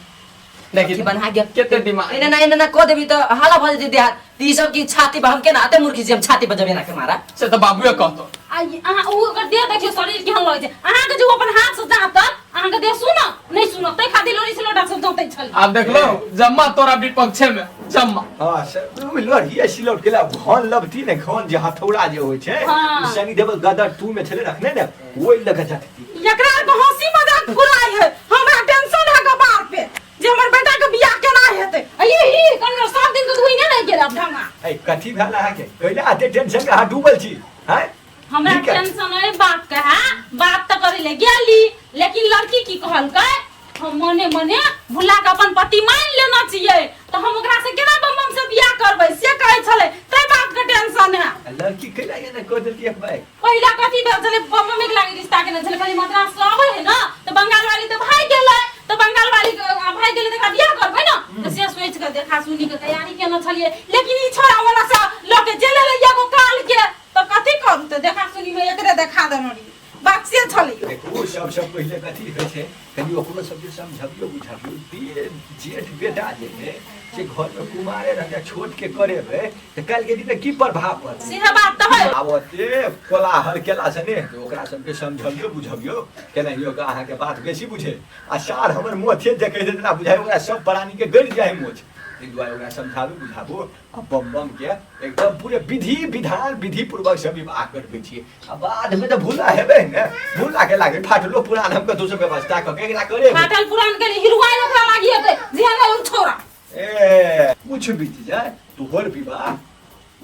Speaker 1: देखी
Speaker 6: अथी बना गया।
Speaker 1: केते दिमाग।
Speaker 6: एना ना एना ना कह देबी तो हाला भ जेतै देह हाथ। त ई सब की छाती पर हम केना आते मूर्खी छी, हम छाती पर जबे ना के मारा।
Speaker 1: से तऽ बाबूए कहतो।
Speaker 2: आ अहाँ उ ओकर देह देखियौ शरीर केहन लगै छै। अहाँ के जे उ अपन हाथ से जातत, अहाँ के देह सुनत नहीं सुनत, तै खातिर लोरी से लोटा सब जौतै छल।
Speaker 1: आब देखलो जम्मा तोरा विपक्षे में जम्मा।
Speaker 8: हाँ सर, उ लोढ़िए सिलौट के ला घन लबती ने घन जे हथौड़ा जे होइ छै,
Speaker 2: हाँ।
Speaker 8: उ शनि देवल गदर 2 में छले रखने ने ओइ लग जाती।
Speaker 2: एकरा आर के हंसी मजाक फुराइ है, हमरा टेंशन है कपार पे जे हमर बेटा के बियाह केना हेतै। आ ई ई कन्नो सब दिन के धुइने रहि गेल आब ढंगा।
Speaker 8: ए कथी भेल अहाँ के? कैला एते टेंशन में अहाँ डूबल छी? हैं?
Speaker 2: हमरा
Speaker 8: ठीक है।
Speaker 2: टेंशन है बात के है, बात तऽ करे ले गेली, लेकिन लड़की की कहलकै हम मने मने भुला के अपन पति मान लेना चाहिए, तऽ हम ओकरा से केना बम बम से बियाह करबै से कहै छलै, तै बात के टेंशन है।
Speaker 8: आ लड़की कैला एना कह देलकै भाई?
Speaker 2: पहिला कथी भेल छलै, बम बम एक लागे रिश्ता केने छलै, कहली मद्रास से अबै है ना तऽ बंगाल वाली तऽ भागि गेलै, तऽ बंगाल वाली भागि गेलै तऽ एकरा बियाह करबै ने तऽ से सोचि कऽ देखा सुनी के तैयारी केने छलियै लेकिन ई छोड़ा वाला से लऽ के जेले ले एगो काल के तऽ कथी करू तऽ देखा सुनी में एकरे देखा देने रहियै बात से छलै।
Speaker 8: देखू सबसँ पहिले कथी होइ छै कनि ओकरो सबके समझबियौ बुझबियौ बे जेठ बेटा जे है से घरमे कुमारे रहतै छोटके करेबै तऽ काल्हिके दिनमे की प्रभाव पड़तै
Speaker 2: सेहे बात तऽ है।
Speaker 8: आब ओते कोलाहल केलासँ नहि हेतै ओकरा सबके समझबियौ बुझबियौ केनाहियो कऽ अहाँके बात बेसी बुझे आ सार हमर मोछे देखै छै जेना बुझाइ ओकरा सब प्राणीके गड़ि जाइ मोछ ताहि दुआरे ओकरा समझाबू बुझाबू आ बम बम के एकदम पूरे विधि विधान विधि पूर्वक से विवाह करबै छियै आ बाद में तऽ भूला हेबै ने भूला के लागे फाटलो पुरान हम कतौ से व्यवस्था कऽ के एकरा करे
Speaker 2: फाटल पुरान के लिए हिरुआइन ओकरा लागी हेतै जेहन ओ छोरा
Speaker 8: ए कुछ बीत जाए तोहर विवाह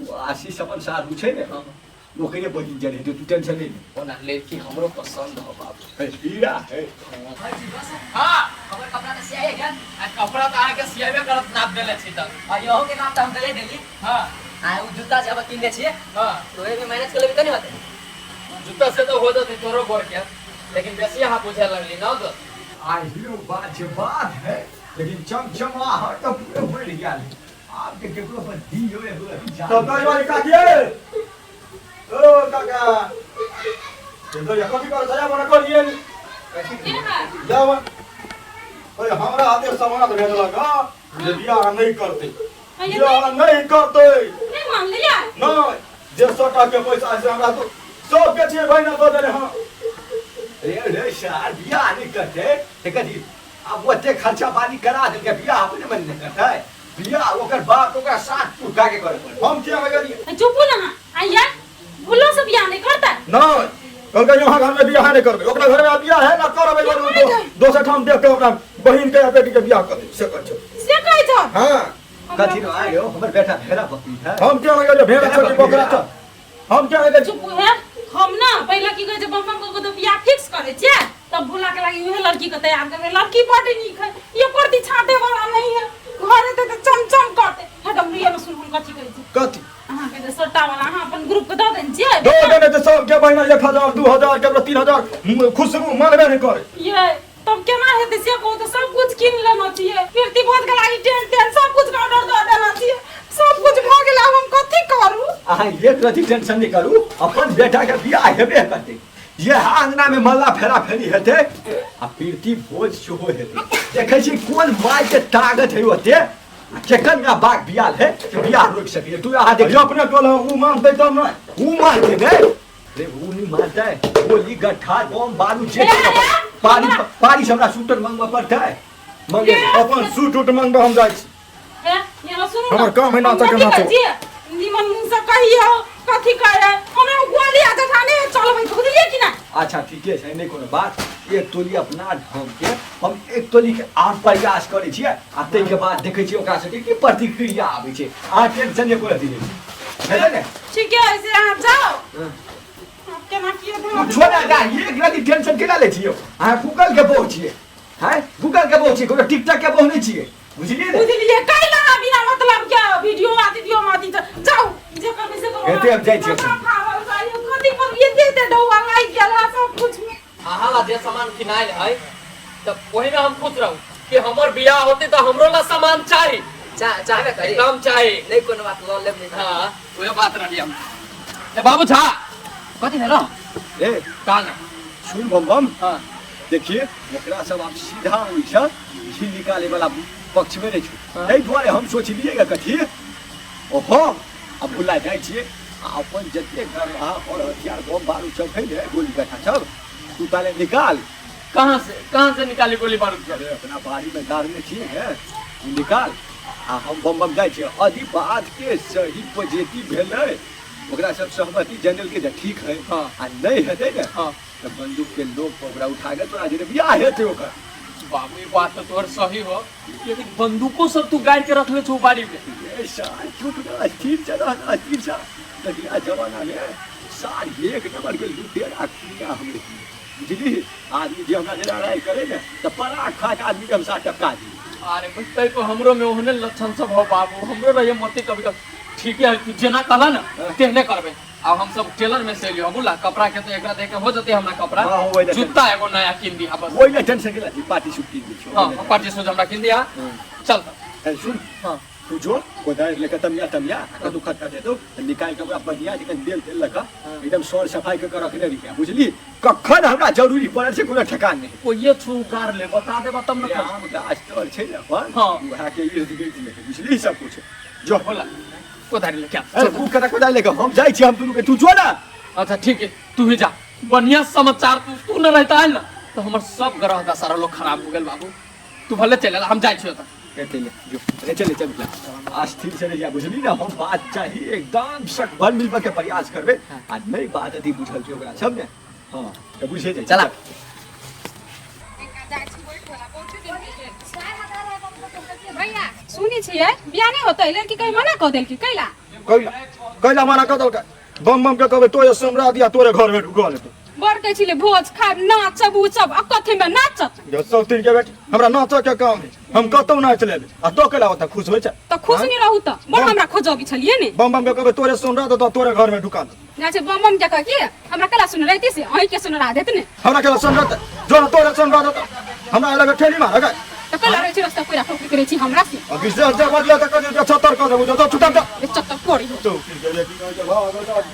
Speaker 8: ओ आशीष अपन साधु छै ने ओकरे बहिन जन हेतै तू टेंशन नहीं ले।
Speaker 1: ओना लड़की हमरो पसंद हो बाबू
Speaker 8: है हीरा है
Speaker 1: हाँ
Speaker 6: हमर कपड़ा तऽ सियाए गेल
Speaker 1: आ कपड़ा तऽ अहाँके सियाबे करत नाप देले छी तऽ
Speaker 6: आ इहो के नाप तऽ हम दे देली
Speaker 1: हाँ
Speaker 6: आ उ जूता जे अब किनने छियै
Speaker 1: हाँ
Speaker 6: तो ओहिमे मैनेज कर लेबै तऽ नहि होतै
Speaker 1: जूता से तो हो जतै तोरो गोर के लेकिन बेसी अहाँ बुझे लगली ना दोस्त
Speaker 8: आहियो बात छै बात है लेकिन चमचमाहट तऽ पूरे बढ़ि गेल है आब के केकरो पर दियो एगो अभी जान
Speaker 4: तरकारी वाली काकी ओ काका तो ये कथी कर सजा बना करिए जाओ अरे हमरा हाथे सामान भेजलक हां जे बियाह नहीं करते बियाह नहीं करते
Speaker 2: नहीं मान लिया
Speaker 4: नहीं जे 100 टका के पैसा से हमरा तो सब के छियै बहिना दऽ देने हां
Speaker 8: रे रे सार बियाह नहीं करते ते कथी आब ओते खर्चा पानी करा देलकै बियाह अपने मन नहीं करते बियाह ओकर बाप ओकरा साथ पुरखा के करे पड़तै
Speaker 4: हम किया गेलियै
Speaker 2: चुपू ना आइया भूलो से बियाह नहीं करता
Speaker 4: नहीं कहलकै यहाँ घर में बियाह नहीं करबै ओकरा घर में बियाह है ना करबै दोसर ठाम देख के ओकरा बहिन के या बेटी के बियाह कर से कहै छै
Speaker 2: से कहै छौ
Speaker 4: हाँ
Speaker 8: कथी रो आयो हमर बेटा भेड़ा बकरी है
Speaker 4: हम किया नहीं गेलियै भेड़ा छोटी बकरा छ हम किया नहीं गेलियै
Speaker 2: चुप है हम ना पहले की कहै छै बम बम को तो बियाह फिक्स करे छियै तब भोला के लागी उहे लड़की के तैयार करबै लड़की बड नीक है ये करती छाटे वाला नहीं है घर एते तऽ चमचम करते हे डमरुआ में सुन हम कथी कहै छी
Speaker 4: कथी
Speaker 2: अहाँ के जे सट्टा वाला अहाँ अपन ग्रुप के दऽ देने छियै
Speaker 4: दो देने तऽ सबके बहिना 1000 2000 केकरो 3000 खुशबू मानबे नहीं करे
Speaker 2: ये तब केना हेतै से कहू तऽ सब कुछ कीन लेना छियै कीर्ति बोध के लागी टेंट तेंट सब कुछ के ऑर्डर दऽ देना छियै सब कुछ भऽ गेल आब हम कथी करू
Speaker 8: अहाँ एक रति टेंशन नहीं करू अपन बेटा के बियाह हेबे करतै यह आंगना में मल्ला फेरा फेरी हेतै आ प्रीति भोज सेहो हेतै देखै छी कोन माय के ताकत है ओते आ केकन ना बाघ बियाल है कि बियाह रोकि सकैए तू अहाँ
Speaker 4: देखियो
Speaker 8: देखियौ
Speaker 4: अपने टोल उ मानतै तब नहि
Speaker 8: ऊ मानतै ने रे ऊ नहीं मानतै गोली गट्ठा बम बारूद जे पारी पारी से हमरा सूटर मंगबऽ पड़तै मंगे
Speaker 4: अपन सूट उट मंगबऽ हम जाइ छी
Speaker 2: हे यहाँ सुनू
Speaker 4: हमर काम है नाचऽ के
Speaker 2: हम कथी
Speaker 4: नाचो।
Speaker 2: कहै छियै? निमन मुँह से कहियौ कथी करे हमरा गोली आ जठाने चलबै बुझलियै कि ना
Speaker 8: अच्छा ठीके छै नहि कोनो बात एक तोली अपना ढंग के हम एक तोली के आर प्रयास करै छियै आ ताहिके बाद देखै छियै ओकरा सबके की प्रतिक्रिया आबै छै अहाँ टेंशन एको रत्ती नहि हेतै ने
Speaker 2: ठीक है ऐसे अहाँ जाओ आब केना किए
Speaker 8: कुछो ना ना एक रत्ती टेंशन केना लै छियै अहाँ गूगल के बहु छियै हैं गूगल के बहु छियै कोनो टिकटॉक के बहु नहि छियै बुझलियै ने
Speaker 2: बुझलियै कैला बिना मतलब के वीडियो आ वीडियो माती त जाओ जे करबै से करू
Speaker 8: एते हम जाइ छियै।
Speaker 2: माथा फाड़ल जाइए, कथी पर एते एते डौआ लागि गेल है सब कुछ में
Speaker 1: अहाँ ला जे सामान किनायल है तऽ ओहिमे हम खुश रहू कि हमर बियाह होते तऽ हमरो ला सामान चाही
Speaker 6: चाहबे करी
Speaker 1: एकदम चाही
Speaker 6: नहीं कोनो बात लऽ लेब नहीं
Speaker 1: हाँ उहे बात रही हम ए बाबू झा
Speaker 6: कथी भेलो
Speaker 8: ए
Speaker 1: का ना
Speaker 8: सुन बम बम
Speaker 1: हाँ
Speaker 8: देखिए एकरा सब आब सीधा ओहिसँ घी निकाले वाला पक्ष में नहीं छौ ताहि दुआरे हम सोचलिए कथी ओहो आ भुला जाइ छियै आ अपन जते गरहा और हथियार बम बारूद सब है ने गोली गट्ठा सब तू ताले निकाल
Speaker 1: कहाँ से निकाली गोली बारूद
Speaker 8: अरे अपना बाड़ी में गाड़ने छियै ने उ निकाल आ हम बम बम जाइ छियै यदि बात के सही पजेती भेलै ओकरा सब सहमति जनरल के जे ठीक है
Speaker 1: हाँ।
Speaker 8: आ नहि हेतै ने
Speaker 1: हाँ।
Speaker 8: तऽ बंदूक के नोक पर ओकरा उठा के तोरा जे बियाह हेतै ओकर
Speaker 1: बाबू ई बात तो तोहर सही हो लेकिन बंदूको सब तू गाड़ के रखले छौ बाड़ी में
Speaker 8: ये सार चुप ना अस्थिर चला ना अस्थिर सा तकिया जमाना में सार एक नंबर के लुटेरा खुनिया हमरे बुझली आदमी जे हमरा जेना लड़ाई करे ने तऽ पराग खा के आदमी के हम साथ टपका दी
Speaker 1: अरे भाई तो हमरो में ओहने लक्षण सब हो बाबू हमरो रहिए मती कभी कभी ठीक है तू जेना कहला ना तेहने करबे अब हम सब टेलर में से लियो बुला कपड़ा के तो एकरा देके हो जते हमरा कपड़ा।
Speaker 8: हाँ, ओहि लए।
Speaker 1: जूता एगो नया किन दिहा बस।
Speaker 8: ओहि लए टेंशन के ला पार्टी सूट कीन दै छियौ।
Speaker 1: हां, पार्टी सूट हमरा किन दिहा। चल।
Speaker 8: ए, सुन।
Speaker 1: हां।
Speaker 8: तू जो कोदारि लेके तमिया तमिया कदू खत्ता दे दो, निकाल के ओकरा बढ़िया जकाँ तेल तेल लगा एकदम सर सफाई के रखने रहिए, बुझली? कखन हमरा जरूरी पड़ल छै कोनो ठेकान नहि।
Speaker 1: कोइये छू उगार ले बता देबा तब न।
Speaker 8: आम गाछ तर छै ने अपन।
Speaker 1: हाँ।
Speaker 8: उएह के इर्द गिर्द में, बुझली? सब कुछ जो
Speaker 1: होला कोदारी लेके आ।
Speaker 8: ए, तू कता कोदारि लेके हम जाइ छी, हम दुनू के, तू जो ना।
Speaker 1: अच्छा ठीक है, तू ही जा। बढ़िया समाचार तू तू न रहता है ना तो हमर सब ग्रह दशा लोग खराब हो गेल बाबू। तू भले चल, हम जाइ छी ओतऽ।
Speaker 8: चले जो, अरे चले चल, स्थिर से रहिया, बुझली ना? हम बात चाही एकदम सकभर मिल के प्रयास करबे आ नहीं बात अथी बुझल छै ओकरा सब ने। हाँ तऽ बुझे जाइ।
Speaker 1: चला।
Speaker 7: भैया सुनै छियै, बियाह नहि होतै, लड़की कहीं मना कऽ देलकी कैला?
Speaker 4: कैला कैला मना कऽ देलकै? बम बम के कहबै तोरे समरा दिया तोरे घर में ढुका लेतौ।
Speaker 7: बड़ कहै छलै भोज खाब नाचब उचब, आ कथी में नाचत?
Speaker 4: जो सब तीन के बेटी, हमरा नाचऽ के काम है, हम कतौ नाच लेबै आ तो कैला ओतऽ खुश होइ छै?
Speaker 7: तऽ खुश नहि रहू तऽ बड़ हमरा खोजबी छलियै ने।
Speaker 4: बम बम के कहबै तोरे सुनरा देतौ, तोरे घर में ढुका लेतौ।
Speaker 7: ना छै बम बम के कह के हमरा कैला सुन रहती से अहीं के सुन रहा देत ने।
Speaker 4: हमरा कैला सुन रहतै? जो न तोरे सुन देतौ, हमरा लगे ठेली मार गए।
Speaker 7: तऽ कैला रहै छी रस्ता पूरा ठोकरी करै छी हमरा से?
Speaker 4: आ विशेष जे बदले तऽ कह छत्तर कऽ देबौ, जो छुटम जा।
Speaker 7: ए, चक्कर पड़ी हो।
Speaker 4: चौकी के बेटी कहै छै, भाग, भाग।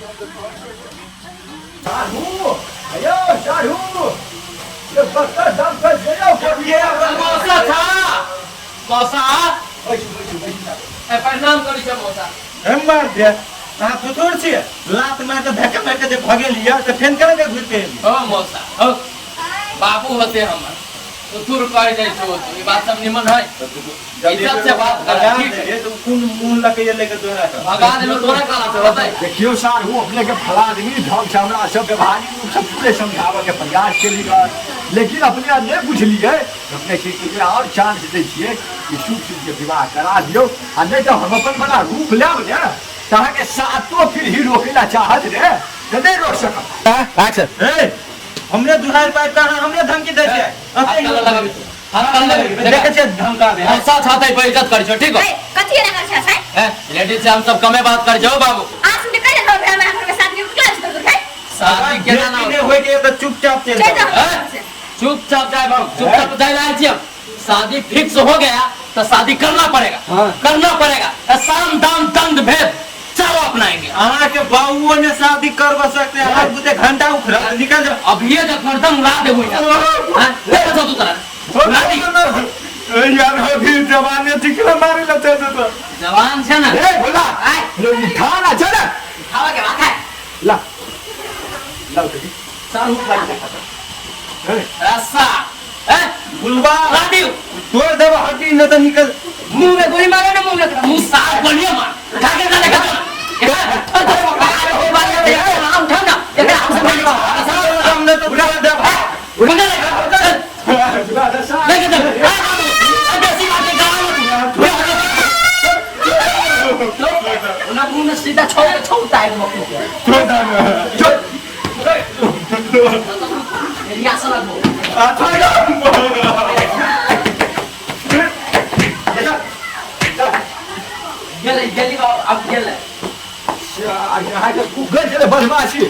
Speaker 8: साढ़ू, अयो साढ़ू, ये बत्तर दाम पर जयो।
Speaker 1: ये अपन मौसा था मौसा।
Speaker 8: बैठू बैठू बैठू।
Speaker 1: ए, प्रणाम करी छै मौसा।
Speaker 5: हम मार दे, अहाँ थुथुर छियै, लात मारि कऽ धक्का मारि कऽ जे भगेलियै तऽ फेन केना के घुरि के एलियै?
Speaker 1: हो मौसा, हो बाबू होते हमर थुथुर कह जाइ छौ तू, ई बात सब निमन है? इज्जत से बात कर, ठीक है?
Speaker 5: तो कोन मुंह लके ये लेके तोरा के
Speaker 1: भगा देलो तोरा काला से होतै?
Speaker 8: देखियौ साढ़ू, अपने के फला आदमी ढंग से हमरा सब व्यवहारिक रूप से पूरे समझाबऽ के प्रयास केली गऽ, लेकिन अपने नहि बुझलियै। अपने के के और चांस दै छियै कि शुभ शुभ के विवाह करा दियौ, आ नहि तऽ हम अपन बला रूप लेब ने तऽ अहाँके सातो पीढ़ी रोकै ला चाहत ने तऽ नहि रोक सकब।
Speaker 5: अच्छा ए, हमरे दुहार पाइप कहाँ हमरे धमकी दै छै?
Speaker 1: हाथ काला लगाबी तू, हाथ काला लगाबी।
Speaker 5: देखै छियै धमकाबे।
Speaker 1: मौसा छाते पे इज्जत करी छौ, ठीक हो?
Speaker 3: ए, कथी एना करै छै साइ?
Speaker 1: ए, लेडीज से हम सब कमे बात करी छौ बाबू।
Speaker 3: आज सुन के कहि देलौ भैया हमरा साथ के क्लास कर है।
Speaker 1: शादी केना ना
Speaker 5: बेटी नहि होय के तऽ चुपचाप चलि
Speaker 3: चलि
Speaker 5: जाउ।
Speaker 3: जाउ।
Speaker 1: ए, चुपचाप जाए बाबू, चुपचाप जाए लाए छी हम। शादी फिक्स हो गया तो शादी करना पड़ेगा।
Speaker 5: हाँ।
Speaker 1: करना पड़ेगा। साम दाम दंड भेद चारों अपनाएंगे।
Speaker 5: अहाँके बाबुओ ने शादी करवा सकते, अहाँ बुते घंटा उखड़ा निकल जाओ।
Speaker 1: अब ये जो गर्दन उड़ा देबो यहाँ। हाँ, ले चल तू तोरा। उड़ा दी।
Speaker 5: यार अभी जवानी ठीक ना मारे ला चाहते तो
Speaker 1: जवान छै ना।
Speaker 8: ए भोला, रे उठा ना, चल।
Speaker 1: खावा के बात है।
Speaker 8: ला ला उठी
Speaker 1: चालू कर दे। रस्सा ए
Speaker 5: गुलबा
Speaker 1: उड़ा दी।
Speaker 5: तोड़ देब हड्डी न तऽ निकल।
Speaker 1: मुंह में गोली मारे ना, मुंह में मुंह साफ बढ़िया मार। उठा के ना लेके चल। उठा ना, एकरा हम सब
Speaker 5: हम ने तो उठा देब।
Speaker 1: उठा ले, लेके चल। बेसी बात नहीं करा। ना मुंह में सीधा छौ छौ तार मकू
Speaker 5: तोड़ देब।
Speaker 1: रियासल लगबो। गेलै गेली बाबू, अब गेलै।
Speaker 8: अहाँके कुकर छलै बदमाशी।